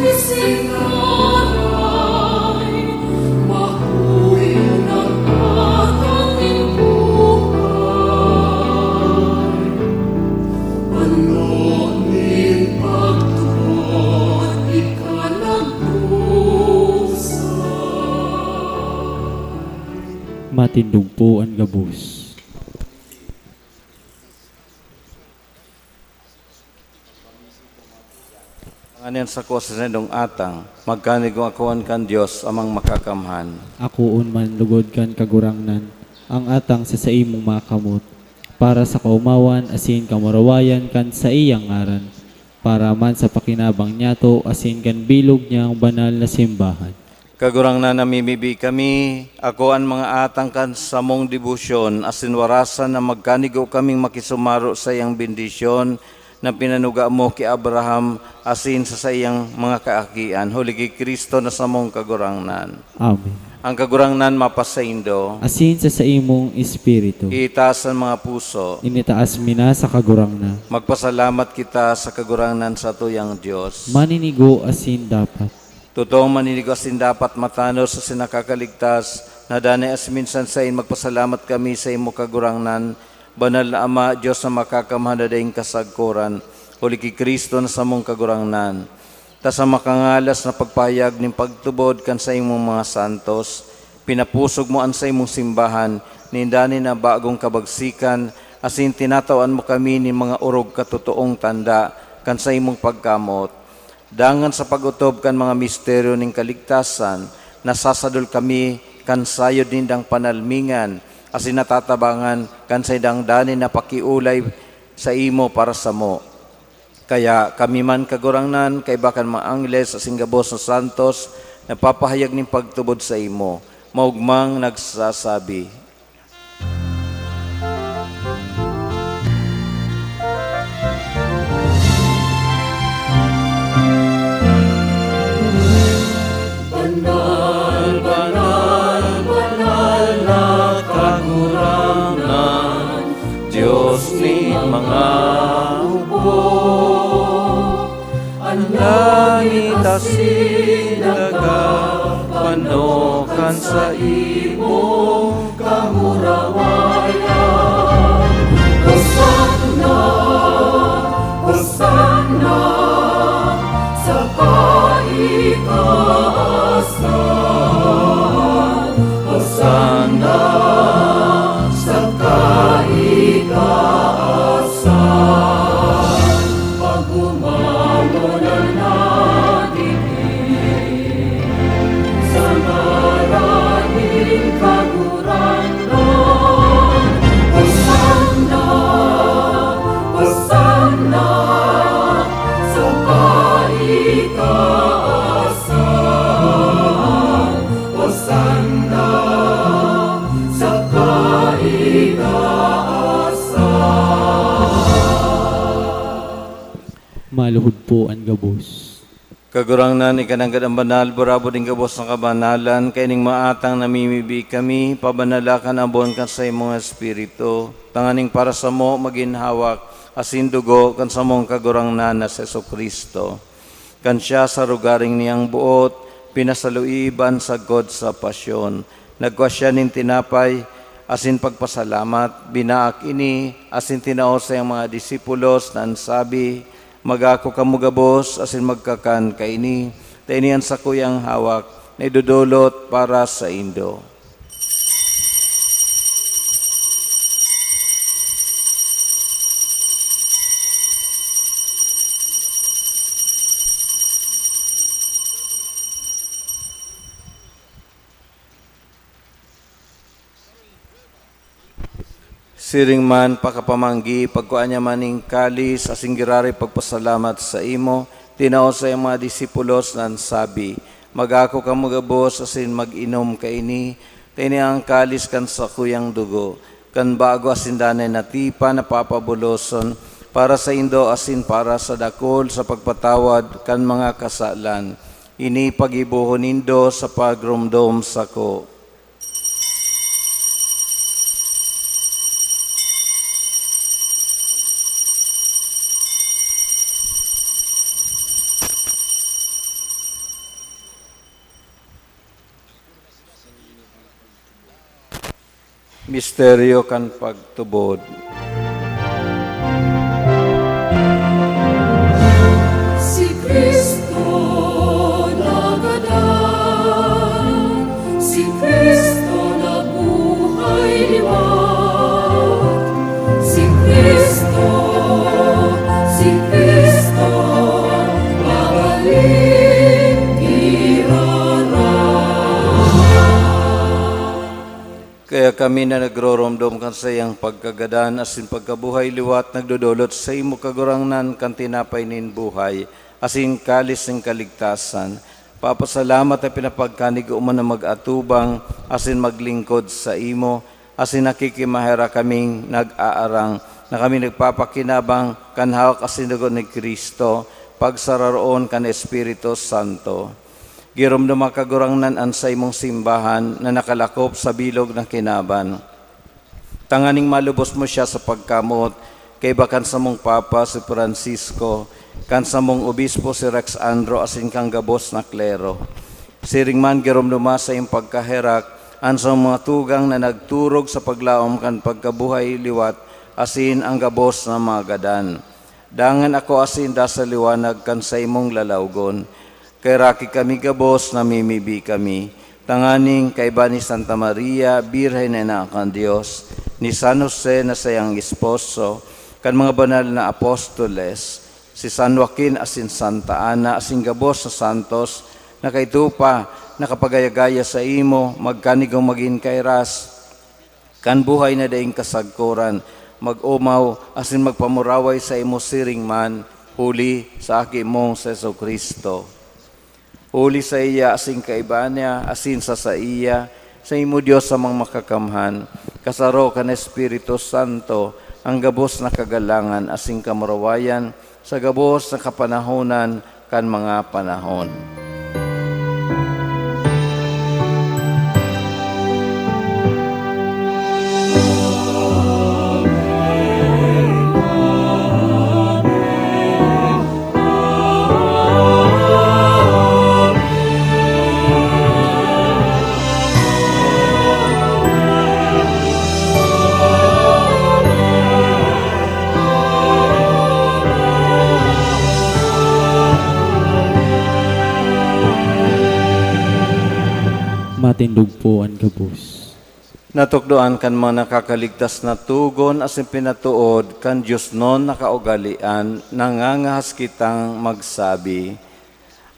Singaray, mahuyo na ang atang nin buhay. Ano nin pagtubod, ika nagdusa. Matindog po an gabos. Nganing sako sa saindong atang, magkanigo ako kan Dios, Amang Makakamhan. Akoon man lugod kan Kagurangnan, ang atang sa saimong mga kamot, para sa kaomawan asin kamurawayan kan saiyang ngaran, para man sa pakinabang niyato asin kan bilog niyang banal na simbahan. Kagurangnan, namimibi kami, ako an mga atang kan samong debosyon, asin warasan na magkanigo kaming makisumaro sa saiyang bendisyon na pinanuga mo ki Abraham asin sa saiyang mga kaakian, huli ki Cristo na samong Kagurangnan. Amen. Ang Kagurangnan mapasaindo. Asin sa saimong espiritu. Itaas an mga puso. Initaas mi na sa Kagurangnan. Magpasalamat kita sa Kagurangnan satuyang Dios. Maninigo asin dapat. Totoong maninigo asin dapat, matanos asin nakakaligtas, na danay asin minsan saen magpasalamat kami sa imo, Kagurangnan, Banal na Ama, Dios na Makakamhan na daing kasagkoran, huli ki Cristo na samong Kagurangnan. Ta sa makangalas na pagpahayag nin pagtubod kan saimong mga santos, pinapusog mo an saimong simbahan nin danay na bagong kabagsikan, asin tinatawan mo kami nin mga orog katotoong tanda kan saimong pagkamoot. Dangan sa pag-otob kan mga misteryo nin kaligtasan, nasasadol kami kan sayod nindang panalmingan asin natatabangan kan saindang danay na pakiolay saimo para samo. Kaya kami man, Kagurangnan, kaiba kan mga angles asin gabos na santos, nagpapahayag nin pagtubod saimo, maogmang nagsasabi, Banal, banal, banal na Kagurangnan, Dios nin mga hukbo. An langit asin daga pano kan saimong kamurawayan. Hosanna, Hosanna sa kaitaasan. Hosanna sa kaitaasan. Paghumangon an nagigin sa ngaran nin Kagurangnan. Hosanna, Hosanna sa kaitaasan. Hosanna sa kaitaasan. Maluhod po an gabos. Kagurangnan, ika nanggad an banal, burabod nin gabos na kabanalan, kaining mga atang namimibi kami, pabanala kan abon kan saimong Espiritu, tanganing para samo magin hawak asin dugo kan samong Kagurangnan na si Jesu-Cristo. Kan siya sa rogaring niyang boot, pinasaluiban sagkod sa pasyon, nagkua siya nin tinapay, asin pagpasalamat, binaak ini, asin tinao sa iyang mga disipulos na an sabi, "Mag-ako kamo gabos asin magkakan kaini, ta ini an sakuyang hawak na idodolot para saindo." Siring man, pakapamanggi, pagkua niya man nin kalis asin giraray pagpasalamat saimo, tinao sa iyang mga disipulos na an sabi, "Mag-ako kamo gabos asin mag-inom kaini, ta ini an kalis kan sakuyang dugo, kan bago asin danay na tipan na papabuloson para saindo asin para sa dakul sa pagpatawad kan mga kasalan. Ini paggibohon nindo sa pagromdom sako." Misteryo kan pagtubod. Si Cristo nagadan, si Cristo nabuhay liwat, si Cristo, si Cristo babalik giraray. Kaya kami na nagroromdom kan saiyang pagkagadan asin pagkabuhay liwat, nagdodolot saimo, Kagurangnan, kan tinapay nin buhay asin kalis nin kaligtasan. Papasalamat na pinapagkanigoman na mag-atubang asin maglingkod saimo, asin nakikimaherak kaming nag-aarang na kami nagpapakinabang kan hawak asin dugo ni Cristo, pagsararoon kan Espiritu Santo. Giromdoma, Kagurangnan, an saimong simbahan na nakalakop sa bilog na kinaban, tanganing malubos mo siya sa pagkamoot, kaiba kan samong Papa si Francisco, kan samong Obispo si Rex Andro, asin kan gabos na klero. Siring man, giromdoma sa iyong pagkaherak an samong mga tugang na nagturog sa paglaom kan pagkabuhay liwat, asin an gabos na mga gadan. Dangan akoa sinda sa liwanag kan saimong lalawgon. Kaheraki kami gabos, namimibi kami, tanganing kaiba ni Santa Maria, Birhen na Ina kan Dios, ni San Jose na saiyang esposo, kan mga banal na apostoles, si San Joaquin asin Santa Ana, asin gabos na santos, na kaidto pa nakapagaya-gaya saimo, magkanigong magin kairas kan buhay na daing kasagkoran, mag-omaw asin magpamuraway saimo siring man, huli sa Aki mong si Jesu-Cristo. Huli saiya, asin kaiba niya, asin sa saiya, saimo, Dios Amang Makakamhan, kasaro kan Espiritu Santo, an gabos na kagalangan asin kamurawayan sa gabos na kapanahonan kan mga panahon. Matindog po an gabos. Natukdoan kan mga nakakaligtas na togon asin pinatood kan diosnon na kaugalean, nangangahas kitang magsabi,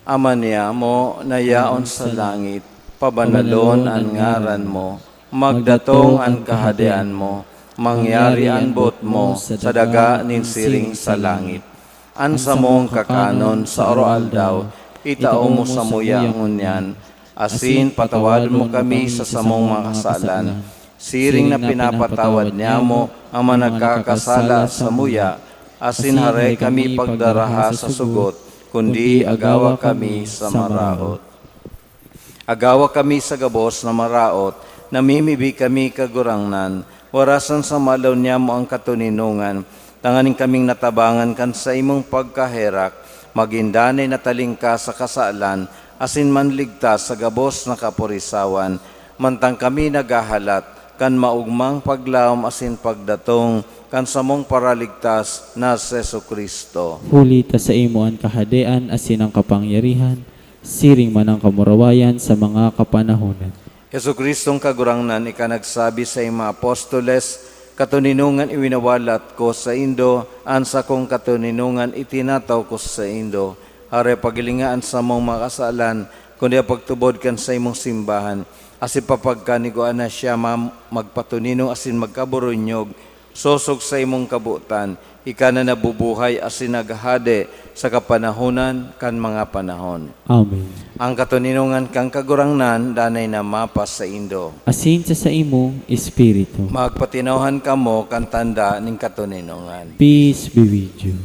Ama niamo na yaon sa langit, pabanalon an ngaran mo, magdatong an kahadean mo, mangyari an boot mo sa daga nin siring sa langit. An samong kakanon sa aroaldaw, itao mo samuya ngunyan, asin patawadon mo kami sa samong mga kasalan, siring na pinapatawad niamo an mga nagkakasala samuya, asin hare kami pagdaraha sa sugot, kundi agawa kami sa maraot. Agawa kami sa gabos na maraot, namimibi kami, Kagurangnan, warasan sa malaw niamo an katoninongan, tanganing kaming natabangan kan saimong pagkaherak, magin danay na talingkas sa kasalan, asin manligtas sa gabos na kaporisawan, mantang kami naghahalat kan maogmang paglaom asin pagdatong kan samong Paraligtas na si Jesu-Cristo. Huli ta saimo an kahadean asin an kapangyarihan, siring man an kamurawayan sa mga kapanahonan. Jesu-Cristong Kagurangnan, ika nagsabi sa mga apostoles, "Katoninongan iwinawalat ko saindo, an sakong katoninongan itinataw ko saindo." Hare, paghilinga an samong mga kasalan, kundi pagtubod kan saimong simbahan, asin papagkanigoan na siya ma-, magpatoninong asin magkaburunyog, sosog saimong kabotan, ika na nabubuhay asin naghahade sa kapanahonan kan mga panahon. Amen. Ang katoninongan kan Kagurangnan danay na mapasaindo. Asin sa saimong espiritu. Magpatinawhan kamo kan tanda nin katoninongan. Peace be with you.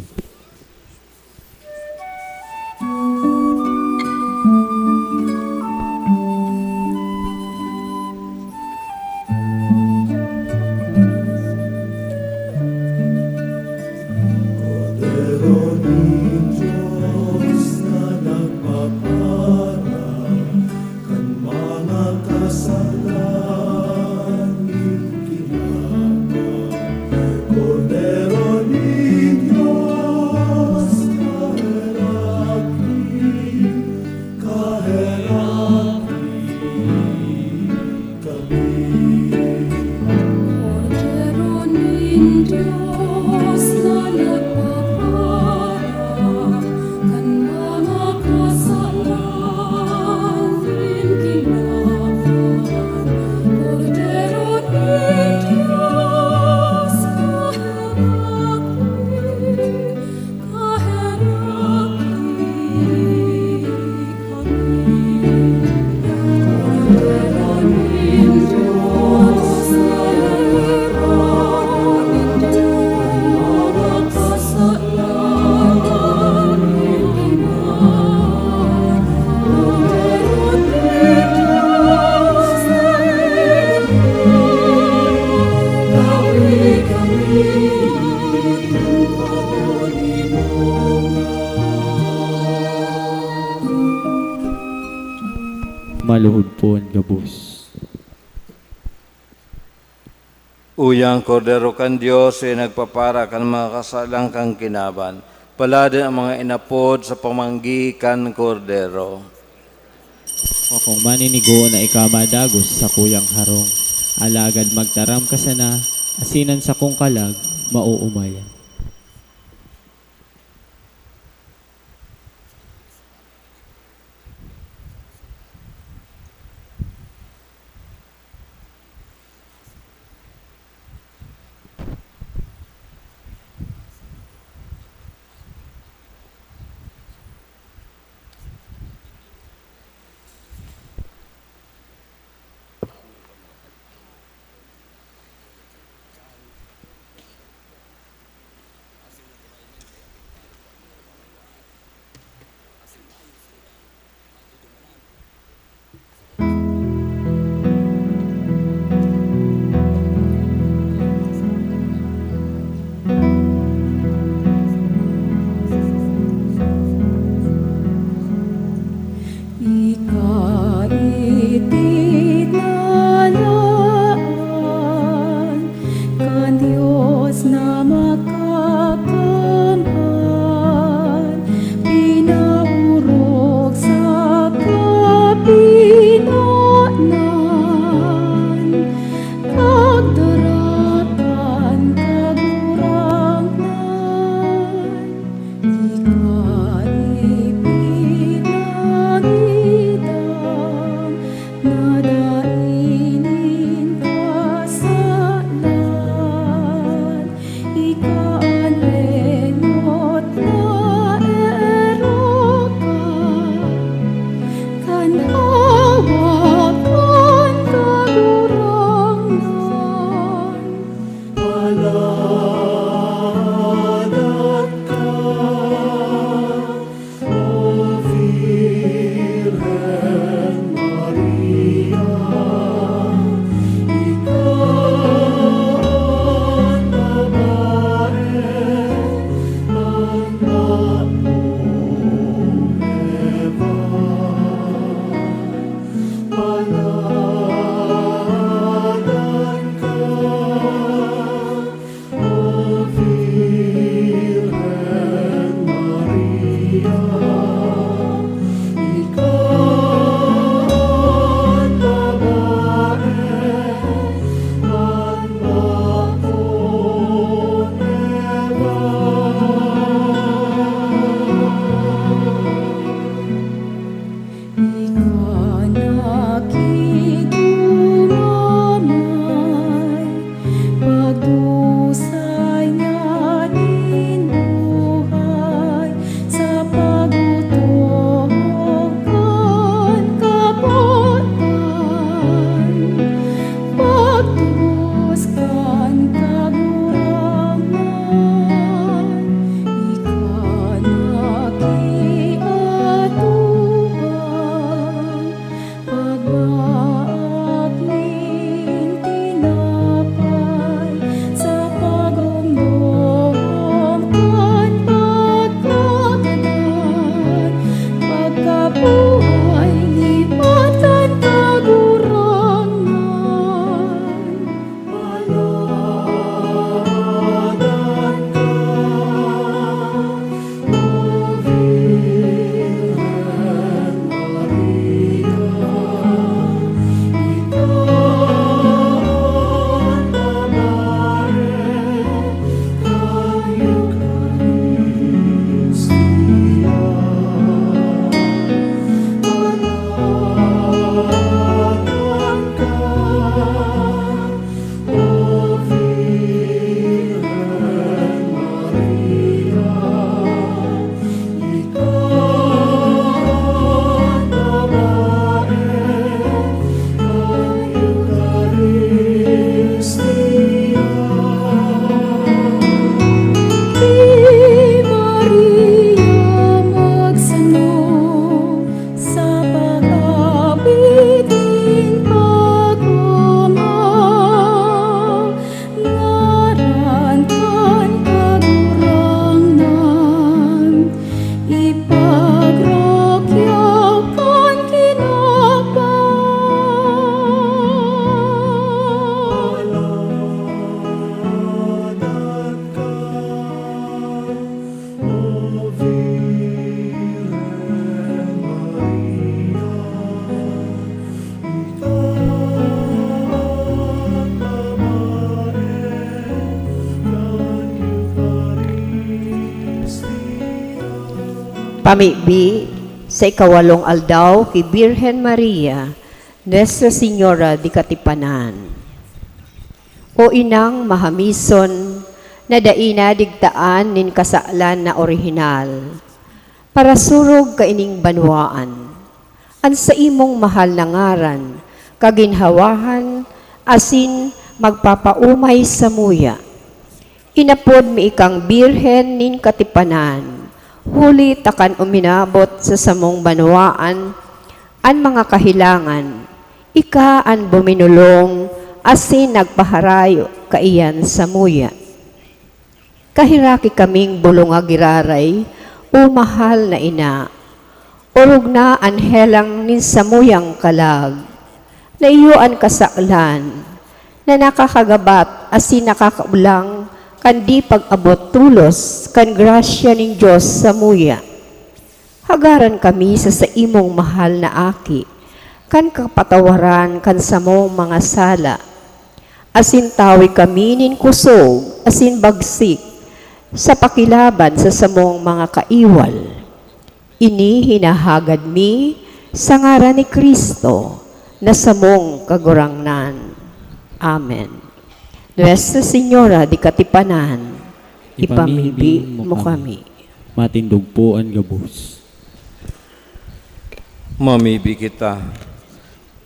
Kordero nin Dios na nagpapara kan mga kasalan nin Luhod po an gabos. Uya an Kordero kan Dios, siya nagpapara kan mga kasalan kan kinaban. Palad an mga inapod sa pamanggi kan Kordero. Bakong maninigo na ika madagos sa kuyang harong, alagad magtaram ka sana, asin an sakong kalag mauumay. Pamibi sa ikawalong aldaw ki Birhen Maria, Nuestra Señora de Katipanan. O Inang mahamison na dai nadigtaan nin kasalan na orihinal, parasurog kaining banwaan, an saimong mahal na ngaran kaginhawahan asin magpapaumay samuya. Inapod mi ikang Birhen nin Katipanan, huli ta kan uminabot sa samong banwaan an mga kahelangan, ika an buminolong asin nagpaharayo kaiyan samuya. Kaheraki kaming bulunga giraray, o mahal na ina. Orog na an helang nin samuyang kalag. Na iyo an kasalan na nakakagabat asin nakakaolang kan di pag-abot tolos kan grasya nin Dios samuya. Hagaran kami sa saimong mahal na Aki, kan kapatawaran kan samong mga sala, asin tawi kami nin kusog asin bagsik sa pakilaban sa samong mga kaiwal. Ini hinahagad mi sa ngaran ni Cristo na samong Kagurangnan. Amen. Nuestra Señora de Katipanan, ipamibi mo kami. Matindog po an gabos. Mamibi kita.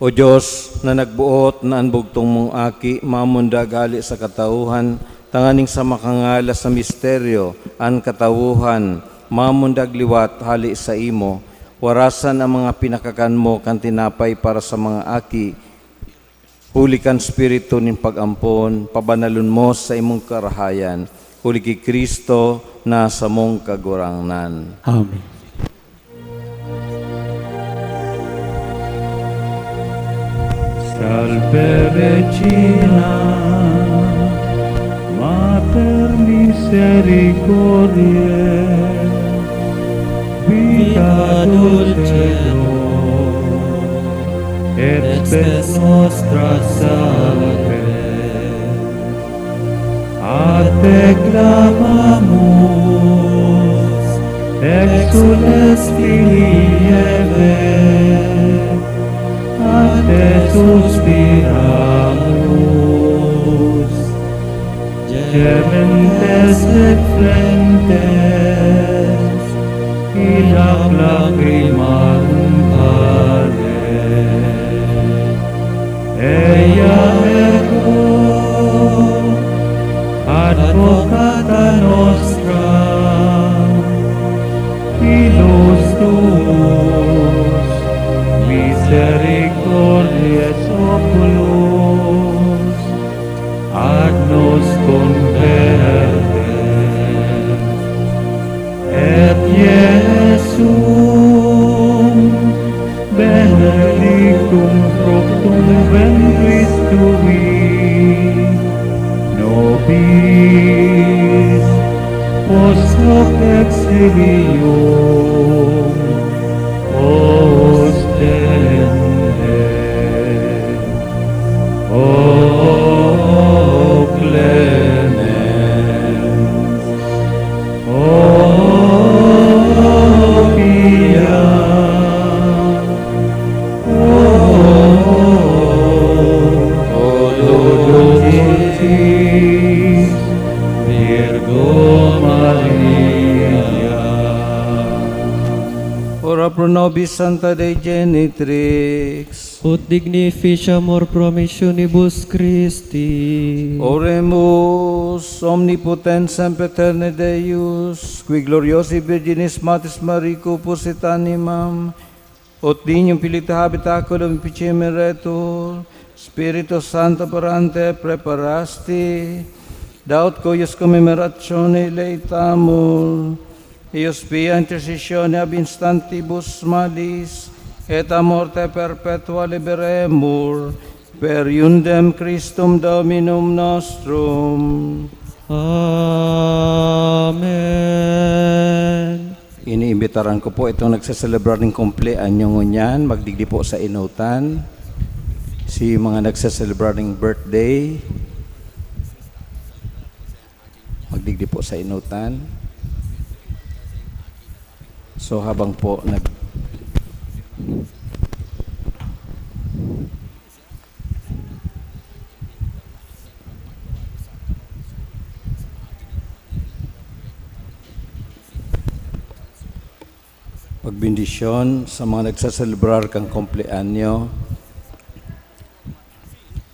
O Dios, na nagboot na an bugtong mong Aki mamundag hale sa katauhan, tanganing sa makangalas na misteryo, an katauhan mamundag liwat hale saimo, warasan an mga pinakakan mo kan tinapay para sa mga aki, huli kan Espiritu nin pag-ampon, pabanalon mo sa imong karahayan, huli ki Cristo na samong Kagurangnan. Amen. Salve Regina, Mater Misericordiae, Vita Dulcedo, et Spes Nostra Salve. A te clamamus, exsules filii Hevae, a te suspiramus, gementes et flentes in lacrimarum vale. Ea eco, advocata nostra, ilus tuus, misericordiae oculos, ad nos converter. Et Iesum benedictum fructum ventris tui, nobis post hoc exilium ostende. O Clemens, O Pia, O, O Dulcis Virgo Maria. Ora pro nobis Sancta Dei Genitrix. Ut dignificiamur promissionibus Christi. Oremus, Omnipotens sempiterne Deus, qui gloriosae Virginis Mater Mariae corpus et animam, ut dignium filii tuae habitaculum ficemineretur, Spiritus Sancto operante praeparasti, da ut cuius commemorationem laetamur, eius pia intercessione ab instantibus malis, et a morte perpetua liberemur, per eundem Christum Dominum nostrum. Amen. Iniimbitaran ko po itong nagseselebrar nin kumpleanyo ngunyan, magdigdi po sa enotan. Si mga nagseselebrar nin birthday, magdigdi po sa enotan. So, habang po nag- Pagbendisyon sa mga nagsaselebrar kan kumpleanyo.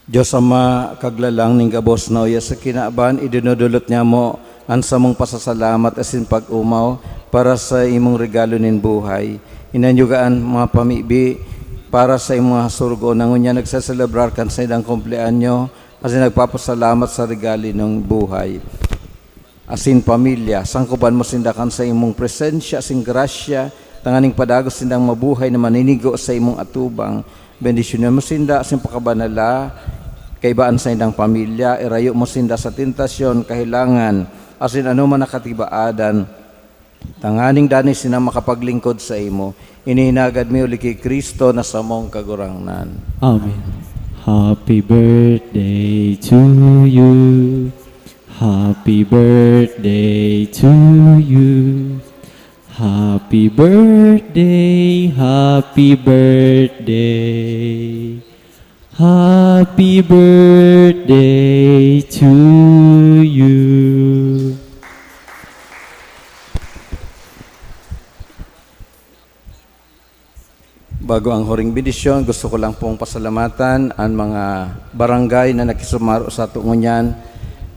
Dios Ama, Kaglalang nin gabos na uya sa kinaban, idinodolot niamo an samong pasasalamat asin pag-omaw para sa imong regalo nin buhay. Inanyuga an mga pamibi para sa imong mga sorogoon na ngunyan nagsaselebrar kan saindang kumpleanyo asin nagpapasalamat sa regalo nin buhay asin pamilya. Sangkoban mo sinda kan saimong presensya asin grasya, tanganing padagos sindang mabuhay na maninigo sa imong atubang. Bendisyonan mo sinda asin pakabanala kaiba an saindang pamilya. Irayo mo sinda sa tentasyon, kahelangan, asin anoman na katibaadan, tanganing danay sinda makapaglingkod saimo. Ini hinagad mi huli ki Cristo na samong Kagurangnan. Amen. Happy birthday to you. Happy birthday to you. Happy birthday, happy birthday. Happy birthday to you. Bago ang huring bendisyon, gusto ko lang pong pasalamatan an mga barangay na nakisumaro sato ngunyan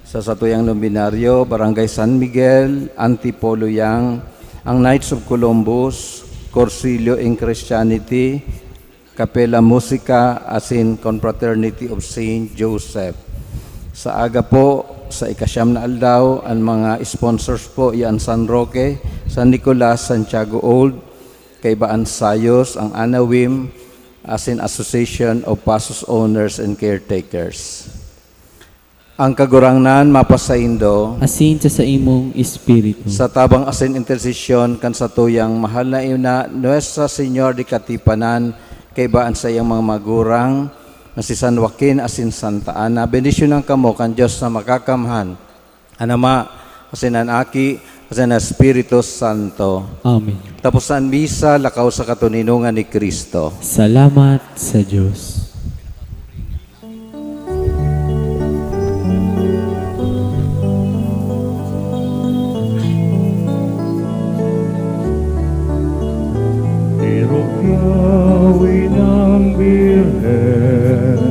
sa satuyang nobenaryo, Barangay San Miguel, Antipolo Yang, ang Knights of Columbus, Cursillo in Christianity, Capella Musica, asin Confraternity of Saint Joseph. Sa aga po, sa ikasyam na aldaw, an mga sponsors po, iya an San Roque, San Nicolas, Santiago Old, kaiba an Sayos, ang ANAWIM, asin Association of Pasos Owners and Caretakers. Ang Kagurangnan mapasaindo. Asin sa saimong espiritu. Sa tabang asin intersesyon kan satuyang mahal na ina, Nuestra Señora de Katipanan, kaiba an saiyang mga magurang, na si San Joaquin asin Santa Ana, bendisyonan kamo kan Dios na Makakamhan, an Ama, asin an Aki, asin an Espiritu Santo. Amen. Tapos na an misa, lakaw sa katoninongan ni Cristo. Salamat sa Dios. Tirukyawi ng Birhen,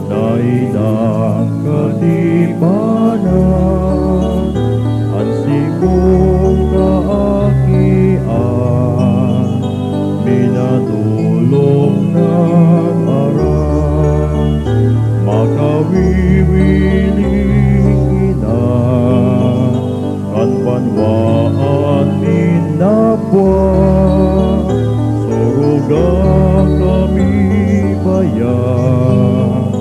daidang katipanan, an sibong kaakian, minadolok nag-aram, makawiwiling ina, kan banwaan nin napwa, suruga kami bayan,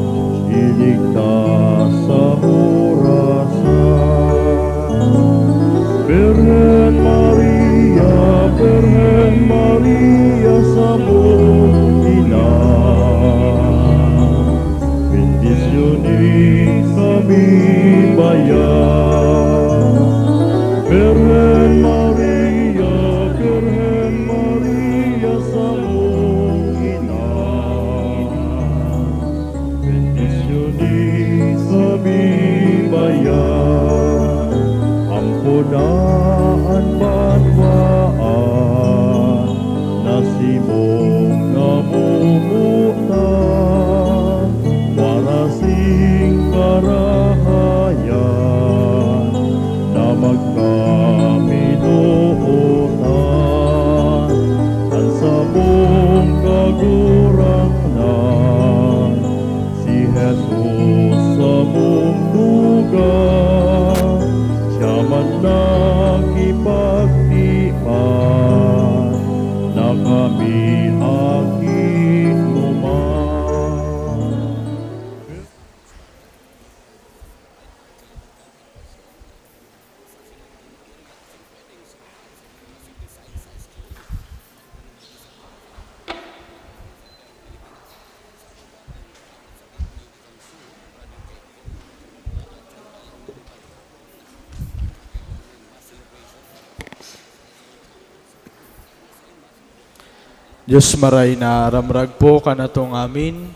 iligtas sa Dios maray na ramrag po kan atong amin.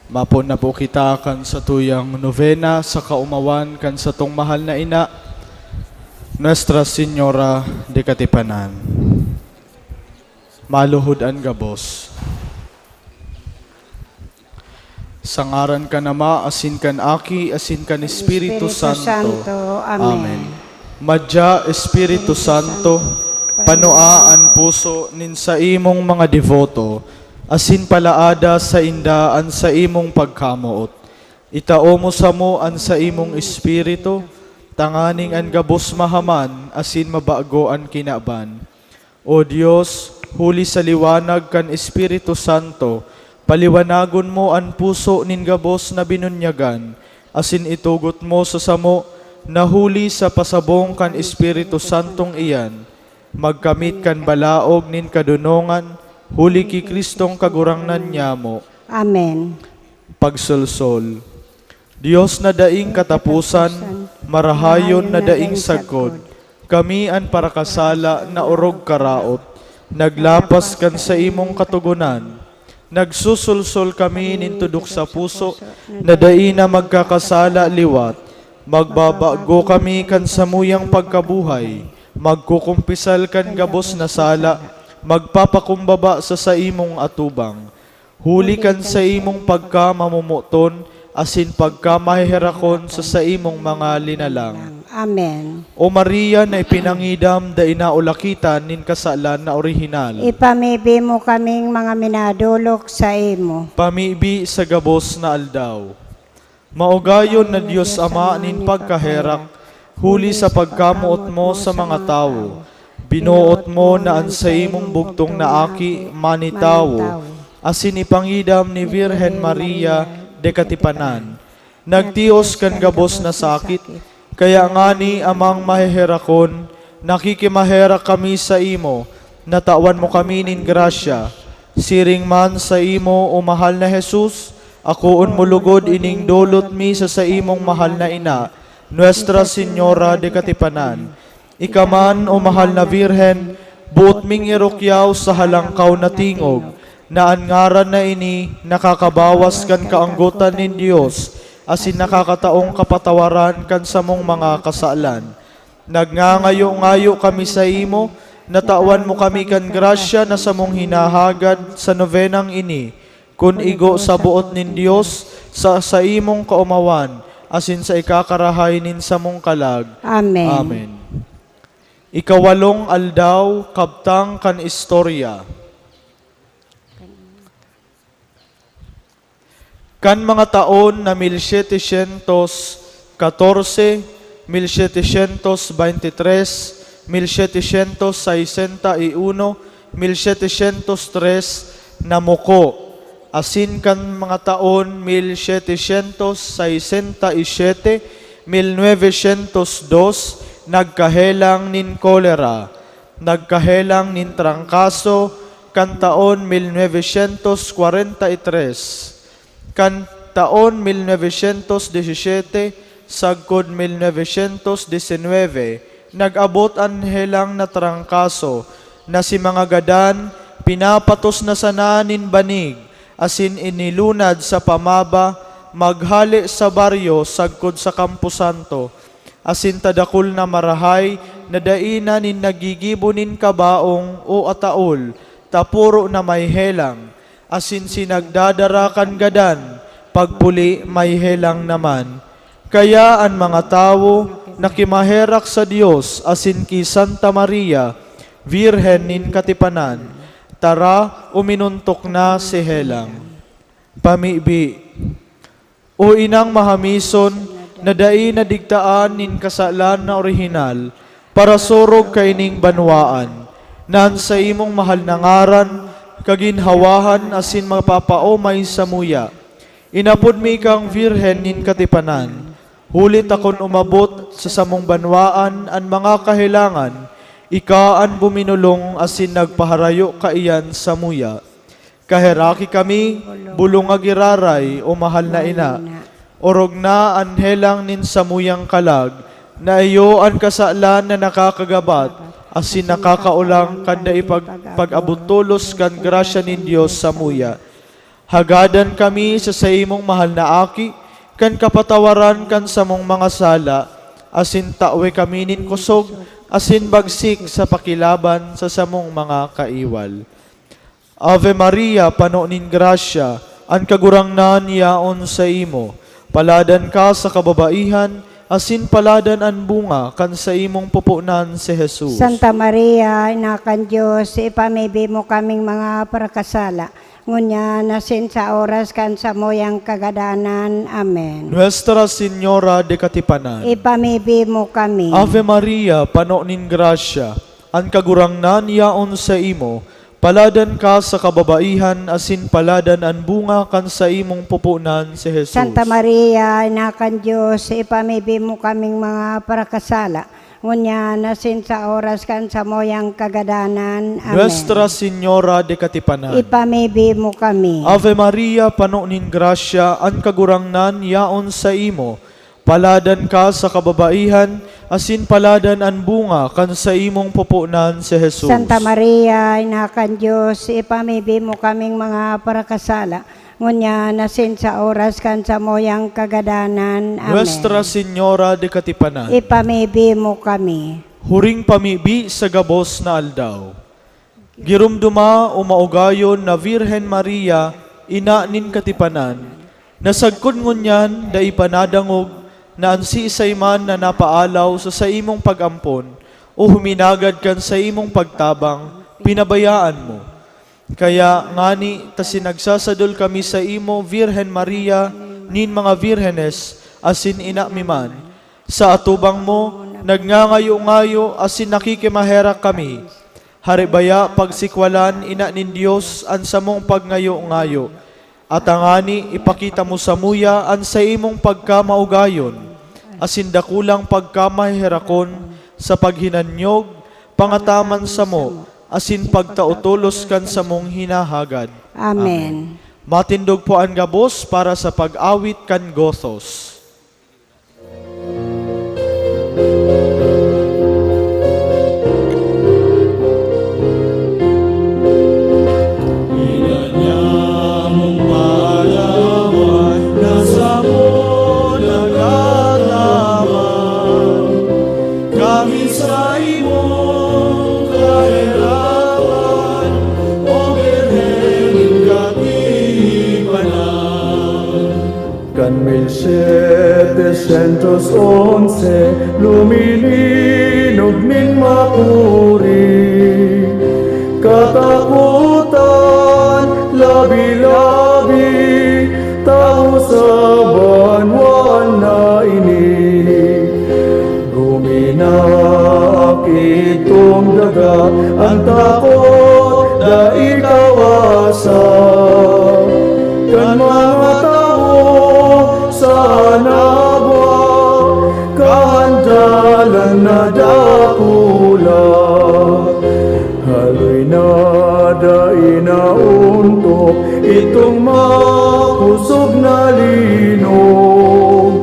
Mapon na po kita kan satuyang novena sa kaomawan kan satong mahal na ina, Nuestra Señora de Katipanan. Maluhod an gabos. Sa ngaran kan Ama, asin kan Aki, asin kan Espiritu Santo. Amen. Madya, Espiritu Santo, panua an puso nin saimong mga deboto, asin palaada sainda an saimong pagkamoot. Itao mo samo an saimong espiritu, tanganing an gabos mahaman asin mabago an kinaban. O Dios, huli sa liwanag kan Espiritu Santo, paliwanagon mo an puso nin gabos na binunyagan, asin itugot mo sa samo na huli sa pasabong kan Espiritu Santong iyan, magkamit kan balaog nin kadonongan, huli ki Cristong Kagurangnan nyamo. Amen. Pagsolsol. Dios na daing kataposan, marahayon na daing sagkod, kami an parakasala na orog karaot, naglapas kan saimong katogonan. Nagsusolsol kami nin tudok sa puso na dai na magkakasala liwat. Magbabago kami kan samuyang pagkabuhay, magkukumpisal kan gabos na sala, magpapakumbaba sa saimong atubang. Huli kan saimong pagkamamomoton asin pagkamaheherakon sa saimong mga linalang. Amen. O Maria na ipinangidam, dai na ulakitan nin kasalan na orihinal. Ipamibi mo kaming mga minadolok saimo. Pamibi sa gabos na aldaw. Maugayon na Dios Ama nin pagkaherak, huli sa pagkamoot mo sa mga tawo. Binoot mo na an saimong bugtong na Aki manitawo, asin ipangidam ni Virgen Maria de Katipanan. Nagtios kan gabos na sakit, kaya ngani Amang Maheherakon, nakikimaherak kami saimo, na tawan mo kami nin grasya. Siring man saimo, o mahal na Jesus, akoon mo lugod ining dolot mi sa saimong mahal na ina, Nuestra Señora de Katipanan. Ika man, o mahal na Birhen, boot ming irukyaw sa halangkaw na tingog, na an ngaran na ini nakakabawas kan kaanggotan nin Dios, asin nakakataong kapatawaran kan samong mga kasalan. Nagngangayo-ngayo kami saimo, na tawan mo kami kan grasya na samong hinahagad sa novenang ini, kun igo sa boot nin Dios, sa saimong kaomawan, asin sa ikakarahay nin samong kalag. Amen. Amen. Ikawalong aldaw, kabtang kan istorya. Kan mga taon na mil setecientos catorce, mil setecientos veintitrés, mil setecientos sesenta y uno, mil setecientos tres, namuko, asin kan mga taon mil setecientos sesenta y siete, mil novecientos dos, nagkahelang nin kolera, nagkahelang nin trangkaso, kan taon mil novecientos kwarenta y tres. Kan taon mil novecientos disisiete sagkod mil novecientos disinwebe, nag-abot an helang na trangkaso, na si mga gadan pinapatos na sana nin banig asin inilunad sa pamaba maghale sa baryo sagkod sa Camposanto, asin ta dakul na marahay na dai na nin naggigibo nin kabaong o ataol, ta poro na may helang. Asin si nagdadara kan gadan, pagpuli may helang naman. Kaya an mga tawo nakimaherak sa Dios asin ki Santa Maria, Birhen nin Katipanan, "Tara, uminontok na si helang." Pamibi. O Inang mahamison, na dai nadigtaan nin kasalan na orihinal, parasurog kaining banwaan, na an saimong mahal na ngaran, kaginhawahan asin mapapaomay samuya. Inapod mi ikang Birhen nin Katipanan, huli ta kun umabot sa samong banwaan an mga kahelangan, ika an buminolong asin nagpaharayo kaiyan samuya. Kaheraki kami, bulong nga giraray, o mahal na ina. Orog na an helang nin samuyang kalag, na iyo an kasalan na nakakagabat, asin nakakaolang kan dai pag-, pag-abot tolos kan grasya nin Dios samuya. Hagadan kami sa saimong mahal na Aki, kan kapatawaran kan samong mga sala, asin tawe kami nin kosog asin bagsik sa pakilaban sa samong mga kaiwal. Ave Maria, pano nin grasya, an Kagurangnan yaon saimo. Paladan ka sa kababaihan, asin paladan an bunga kan saimong pupunan si Jesus. Santa Maria, Ina kan Dios, ipamibi mo kaming mga parakasala, ngunyan asin sa oras kan samuyang kagadanan. Amen. Nuestra Señora de Katipanan. Ipamibi mo kami. Ave Maria, pano nin grasya, an Kagurangnan yaon saimo. Paladan ka sa kababaihan, asin paladan an bunga kan saimong pupunan si Jesus. Santa Maria, Ina kan Dios, ipamibi mo kaming mga parakasala, ngunyan asin sa oras kan samuyang kagadanan. Amen. Nuestra Señora de Katipanan. Ipamibi mo kami. Ave Maria, pano nin grasya, an Kagurangnan yaon saimo. Paladan ka sa kababaihan, asin paladan an bunga kan saimong pupunan si Jesus. Santa Maria, Ina kan Dios, ipamibi mo kaming mga parakasala, ngunyan asin sa oras kan samuyang kagadanan. Amen. Nuestra Señora de Katipanan. Ipamibi mo kami. Huring pamibi sa gabos na aldaw. Giromdoma o maugayon na Virgen Maria, ina nin katipanan, na sagkod ngunyan dai pa nadangog na an siisay man na napaalaw sa saimong pag-ampon o huminagad kan saimong pagtabang, pinabayaan mo. Kaya ngani ta sinagsasadol kami saimo, Virgen Maria nin mga virgenes, asin ina mi man, sa atubang mo, nagngangayo-ngayo asin nakikimaherak kami. Hare baya pagsikwalan, ina nin Dios, an samong pagngayo-ngayo, at tangani ipakita mo samuya an saimong pagkamaugayon asin dakulang pagkamaherakon sa paghinanyog, pangataman samo, asin pagtao tolos kan samong hinahagad. Amen. Amen. Matindog po an gabos para sa pag-awit kan gothos. Inanyamong palawan na samo nagkataman, kami sa imong kaherawan, O Birhen nin katipanan. Kan mil setecientos once, lumininog nin makuri. Katakotan, labi-labi, tawo sa banwaan na ini. Guminaak idtong daga, an takot dai kawasa. Kan mga tawo sa nabwa, kahandalan na dakula. Haloy na dai naontok itong makosog na linog.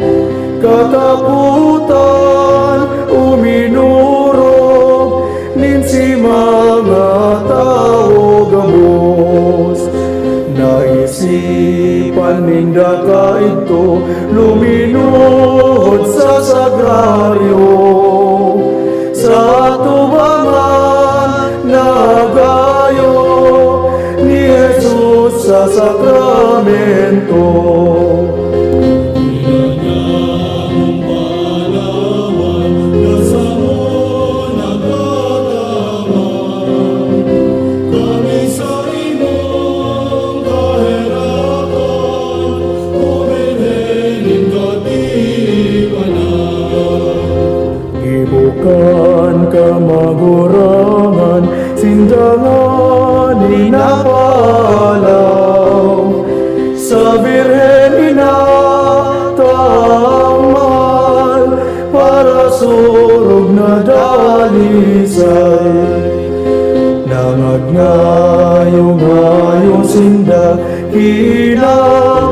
Katakotan uminorog nin si mga tawo gabos. Naisipan ninda kaidto luminuhod sa sagraryo. Sa atubangan nagayo ni Jesus sa sakramento. Gibo kan kamagurangan, sinda ngani napaalaw. Sa Birhen Ina tang mahal, parasurog na dalisay. Nangagngayo-ngayo sinda ki Ina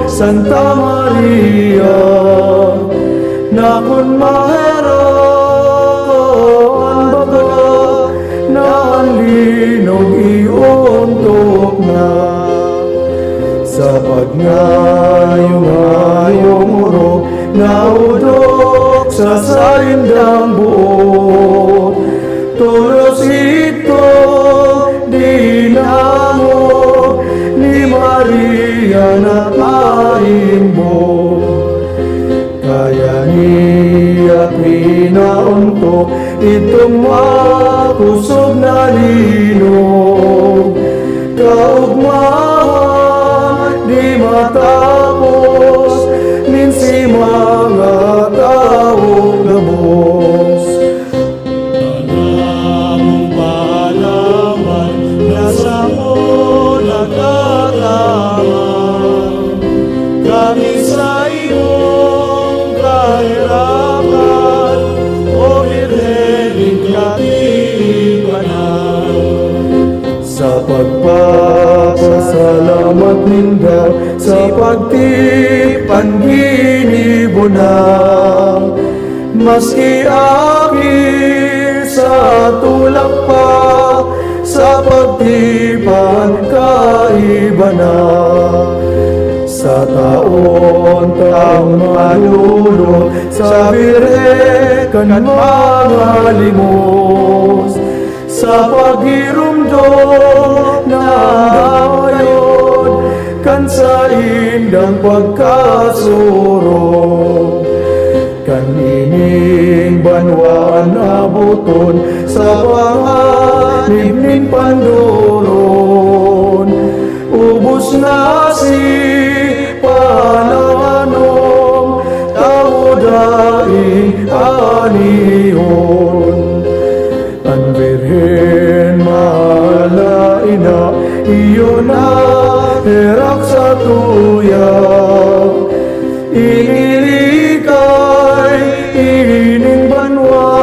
Santa Maria, na kun maherak an baga, Ngayong-ngayong orog, naodok sa saindang buot. Tolos idto dinangog ni Maria na maimbong. Kaya niya pinaontok itong makosog na linog. Kaogmahan di matapos nin si mga tawo gabos. Tanamong paalawan na samo nagtataman kami sa imong kaherakan, O Birhen nin Katibanan. Sa pagpapasalamat ninda sa pagtipan ginibo na, maski aki sa tulak pa, sa pagtipan kaiba na. Sa taon-taon manunod sa Birhen kan mga limos, sa paghiromdom na gayod kan saindang pagkasurog. Kan ining banwaan aboton sa panganib nin pandoron. Ubos na si pananom, tawo daing anihon. An Birhen, mahal na ina, iyo na herak sa tuya. Inilikay ining banwa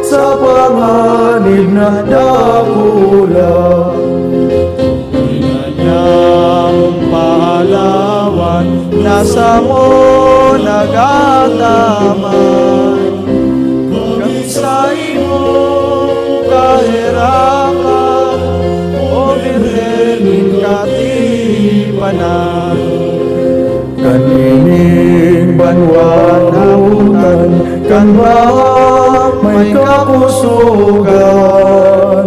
sa panganib na dakula. Pinanyang paalawan na samo nagataman. Kami sa imong kaherakan, O Birhen nin Katibanan. Kan ining banwa naotan kan bahang may kakusogan.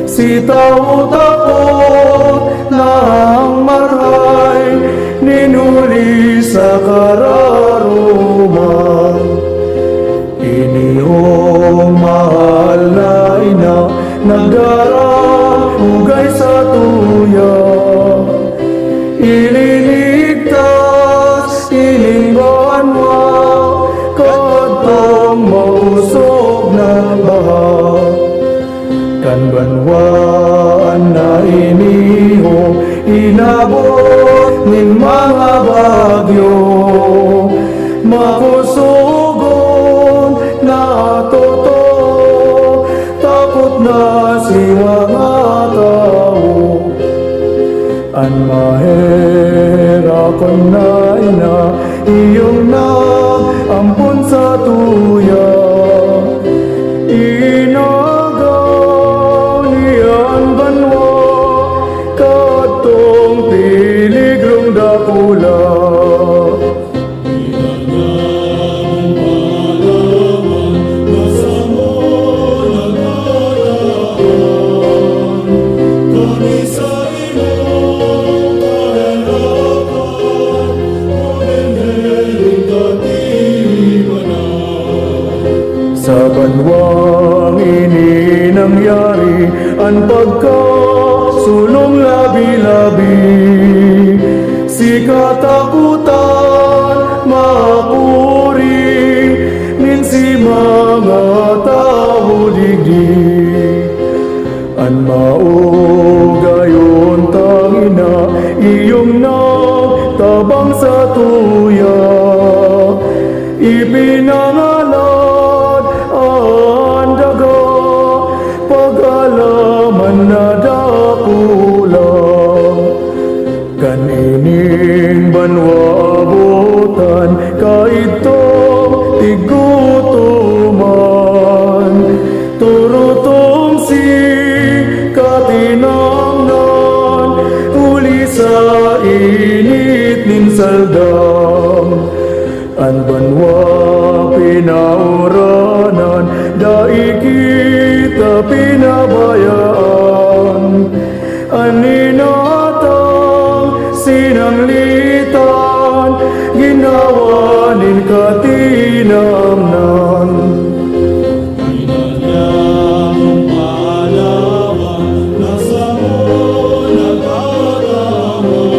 Si tawo takot na ang marahay nin huli sa kararoman. Ini, O mahal na ina, nagdarang ugay sa tuya. Ililigtas ining banwa kadtong maosog na baha. Kan banwaan na ini, O, inabot nin mga bagyo, makosogon na totoo, takot na si mga tawo. An maherakon na ina, iyong nag-ampon sa tuya. Inagaw niya an banwa kadtong peligrong dakula. Sa banwang ini nangyari an pagkasulong labi-labi. Si katakotan makuri nin si mga tawo digdi. An maogayon tangina, iyong nagtabang sa tuya. Ipinangalad an daga, pag-alaman na dakula. Kan ining banwa abotan kaidtong tigutoman, turutong si katinangnan, huli sa init Saldang, an banwa pinauranan, dai kita pinabayaan. An inatang sinanglitan, ginawa nin katinamnan. Pinanyang palawan na samo nagkataman,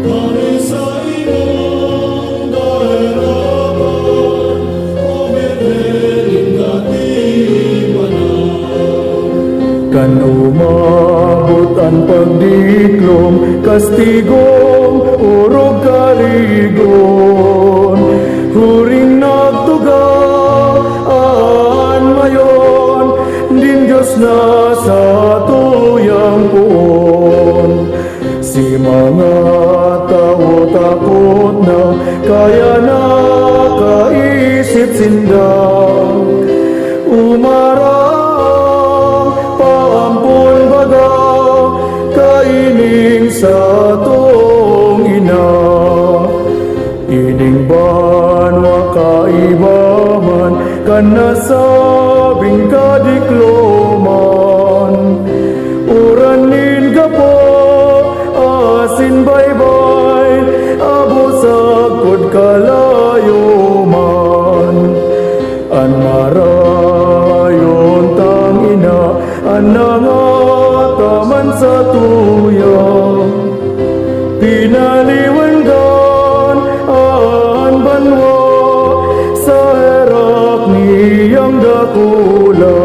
kami sa imong kahirapan, O Birhen nin Katibanan. Kan umabot an pagdiklom, kastigong orog karigon, huring nagtuga an mayon, nin Dios na satuyang poon. Si mga tawo takot na, kaya nakaisip sinda, umarang paampon baga kaining satong ina. Ining banwa kaiba man kan nasabing kadikloman. Uran nin gapo asin baybay, abo sagkod kalayo man. An marayon tang ina, an nangataman satuya. Pinaliwangan an banwa sa herak niyang dakula.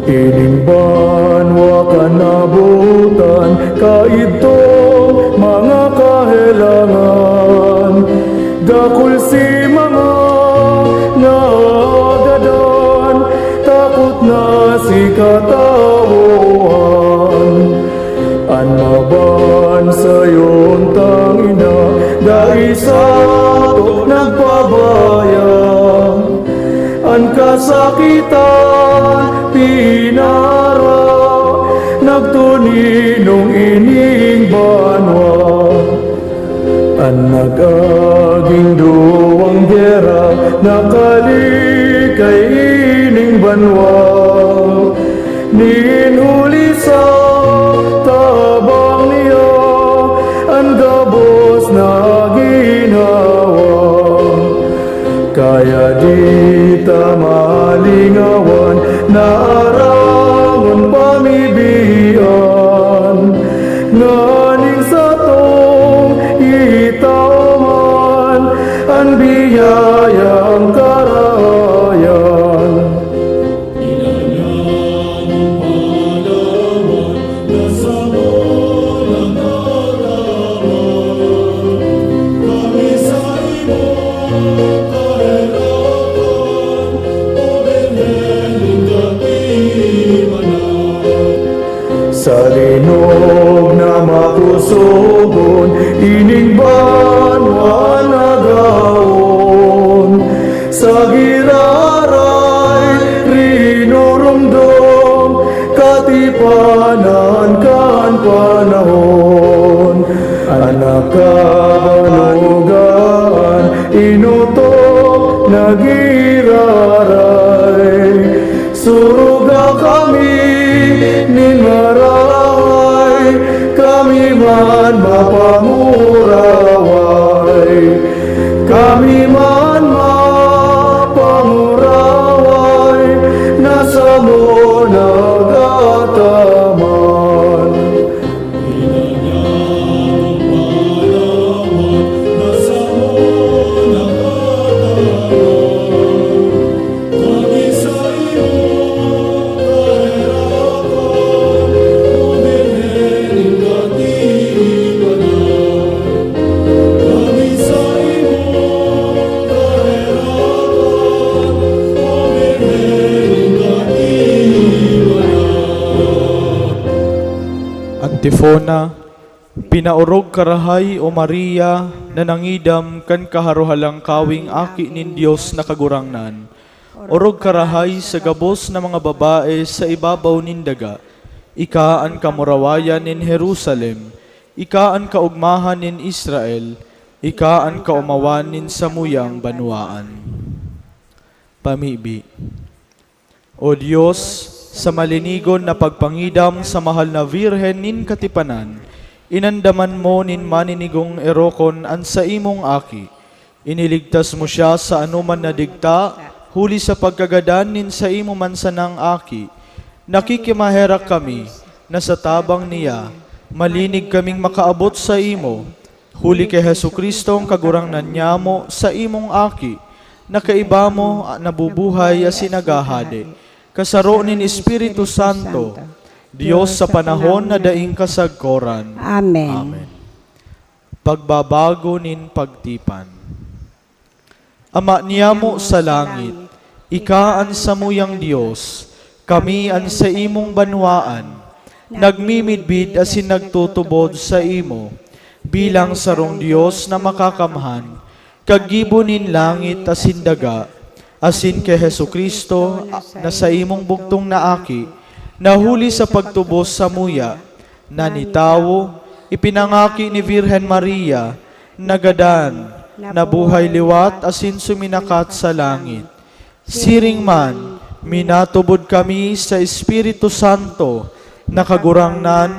Ining banwa kan nabotan, kaidtong mga kahelangan. Dakul si mga naagadan, takot na si katawohan. An mabansayon tang ina, dai sato nagpabaya. An kasakitan pinara, nagtuninong ining banwa. An nag-aging duwang gera, nakalikay ining banwa. Nin huli sa tabang niya, an gabos na ginhawa. Kaya di ta malingawan na arangon pamibian, nganing satong itao man an biyayang karahayan. Sa linog na makusogon, ining banwa an agawon. Sa giraray rinurumdom, katipanan kan panahon. An nakabanogan, inutok na giraray. Suruga kami nin marahay, kami man mapamuraway. Kami man mapamuraway, na samo nagataman. Antifona. Pinaorog ka rahay, O Maria, na nangidam kan kaharohalangkawing Aki nin Dios na Kagurangnan. Orog ka rahay sa gabos na mga babae sa ibabaw nin daga. Ika an kamurawayan nin Jerusalem, ika an kaogmahan nin Israel, ika an kaomawan nin samuyang banwaan. Pamibi. O Dios, sa malinigon na pagpangidam sa mahal na Birhen nin Katipanan, inandaman mo nin maninigong erokon an saimong Aki. Iniligtas mo siya sa anoman na digta, huli sa pagkagadan nin saimo man sanang Aki. Nakikimaherak kami na sa tabang niya, malinig kaming makaabot saimo, huli ki Jesu-Cristo, an Kagurangnan nyamo, saimong Aki, na kaiba mo, nabubuhay asin naghahade, kasaro nin Espiritu Santo, Dios sa panahon na daing kasagkoran. Amen. Amen. Pagbabago nin pagtipan. Ama niyamo sa langit, ika an samuyang Dios, kami an saimong banwaan, nagmimidbid asin nagtutubod saimo, bilang sarong Dios na makakamhan, kaggibo nin langit asin daga, asin ki Jesu-Cristo na saimong bugtong na Aki, na huli sa pagtubos samuya, na nitawo, ipinangaki ni Virgen Maria, nagadan, nabuhay liwat asin suminakat sa langit. Siring man, minatubod kami sa Espiritu Santo, na Kagurangnan,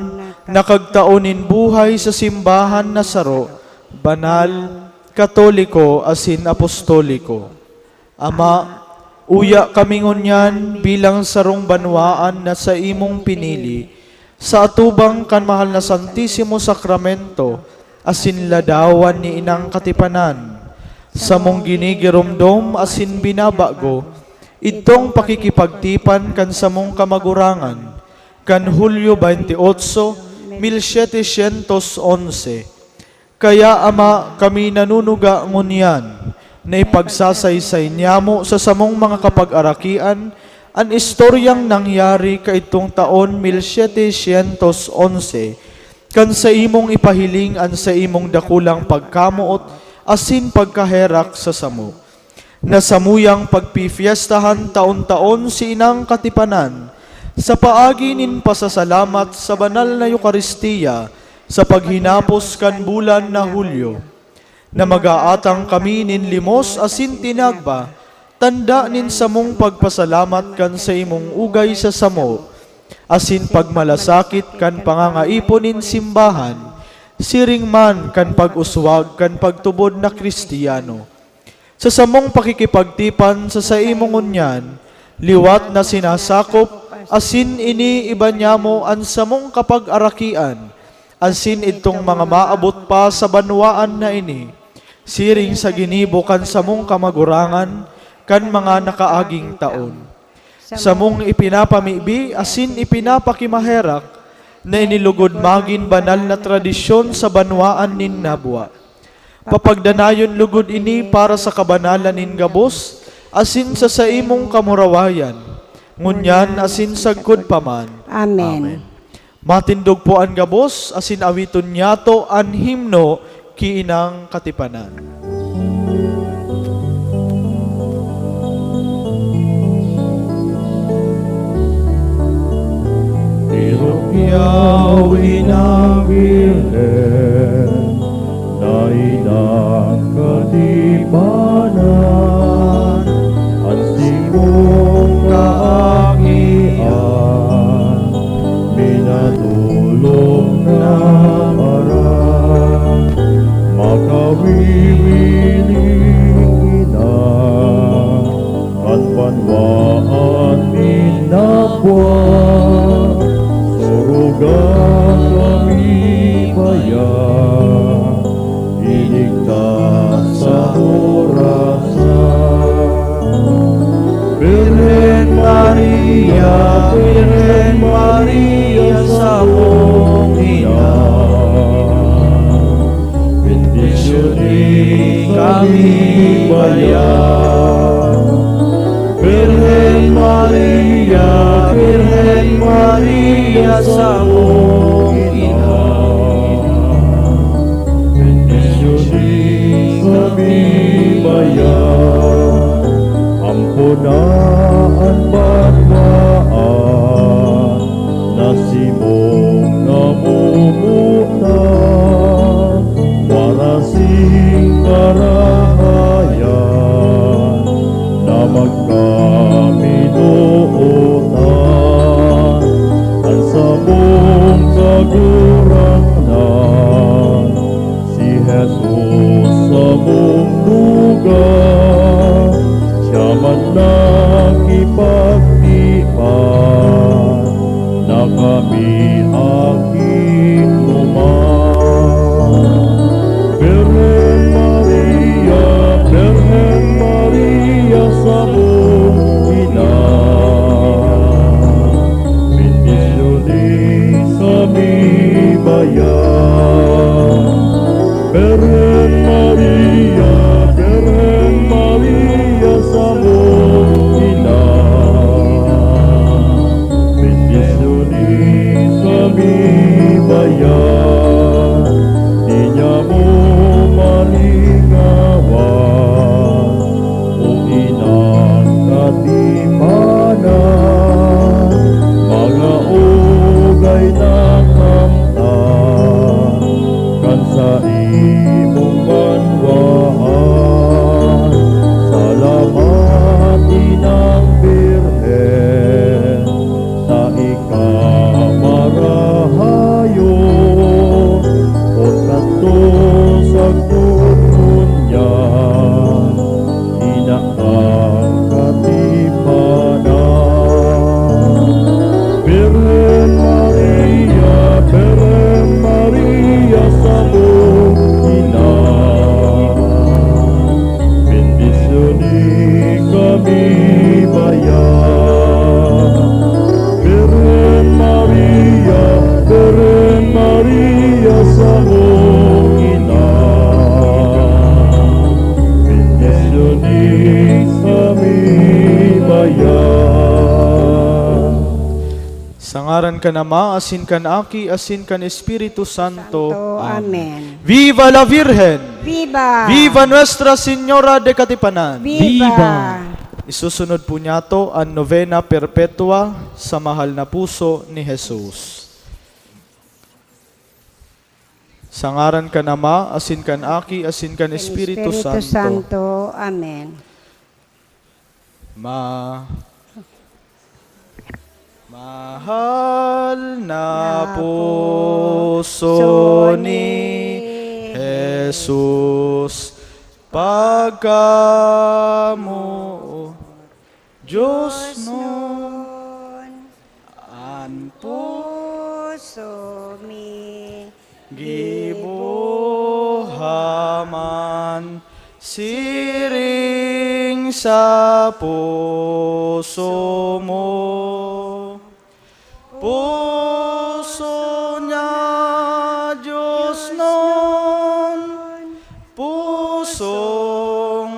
na kagtao nin buhay sa simbahan na saro, banal, katoliko, asin apostoliko. Ama, uya kami ngunyan bilang sarong banwaan na saimong pinili, sa atubang kan mahal na Santisimo Sakramento asin ladawan ni Inang Katipanan. Samong ginigiromdom asin binabago idtong pakikipagtipan kan samong kamagurangan, kan Hulyo veintiocho, mil setecientos onse. Kaya, Ama, kami nanunuga ngunyan na ipagsasaysay niyamo sa samong mga kapag-arakian an istoryang nangyari kaidtong taon mil setecientos onse, kan saimong ipahiling an saimong dakulang pagkamoot asin pagkaherak sa samo, na samuyang pagpipyestahan taon-taon si Inang Katipanan, sa paagi nin pasasalamat sa banal na Eukaristia sa paghinapos kan bulan na Hulyo, na mag-aatang kami nin limos asin tinagba, tanda nin samong pagpasalamat kan saimong ugay sa samo, asin pagmalasakit kan pangangaipon nin simbahan, siring man kan pag-uswag kan pagtubod na Cristiano. Sa samong pakikipagtipan sa saimo ngunyan, liwat na sinasakop asin iniiba niyamo an samong kapag-arakian, asin idtong mga maabot pa sa banwaan na ini, siring sa ginibo kan samong kamagurangan kan mga nakaaging taon. Samong ipinapamibi asin ipinapakimaherak na inilugod magin banal na tradisyon sa banwaan nin Nabua. Papagdanayon lugod ini para sa kabanalan nin gabos asin sa saimong kamurawayan, ngunyan asin sagkod pa man. Amen. Amen. Matindog po an gabos, asin awiton niyato an himno ki Inang Katipanan. Irupyaw, Inang Birhen, na Inang Katipanan, an simong kaakian, minatulog na paran, makawiwiling ina, kan banwaan nin Nabua, surugan kami baya, iligtas sa orasan. Birhen Maria, Birhen Maria, samong ina, bendisyoni kami baya. Birhen Maria, Birhen Maria, samong ina, Ampon na an banwaan nasimong namomotan, warasing karahayan na magkaminootan. An samong Kagurangnan, si Jesus samong tugang, siya man nakipagtipan na kami aki mo man. Birhen Maria, Birhen Maria, samong ina, bendisyonis kami bayan. Birhen Maria, Birhen Maria, samong ina, bendisyonis kami bayan. Di niya mo malingawan, o inang katipanan, mga ugay na kamtan kan saimong banwaan. Salamat, Inang Birhen, sa ika marahayon, kun kadto sagkod ngunyan, ina kan katipanan. Birhen Maria, Birhen Maria, samong ina, bendisyonis kami bayan. Birhen Maria, Birhen Maria, samong ina, bendisyonis kami bayan. Sa ngaran kan Ama, asin kan Aki, asin kan Espiritu Santo. Santo. Amen. Amen. Viva la Virgen! Viva! Viva Nuestra Señora de Katipanan! Viva! Viva! Isusunod po niyato an Novena Perpetua sa Mahal na Puso ni Jesus. Sa ngaran kan Ama, asin kan Aki, asin kan Kan Espiritu Espiritu Santo. Santo. Amen. Ma-, mahal na Na puso puso ni ni Jesus, pagkamoot Dios Dios nun. An puso mi gibuha man siring sa puso mo. Puso niya Dios nun, pusong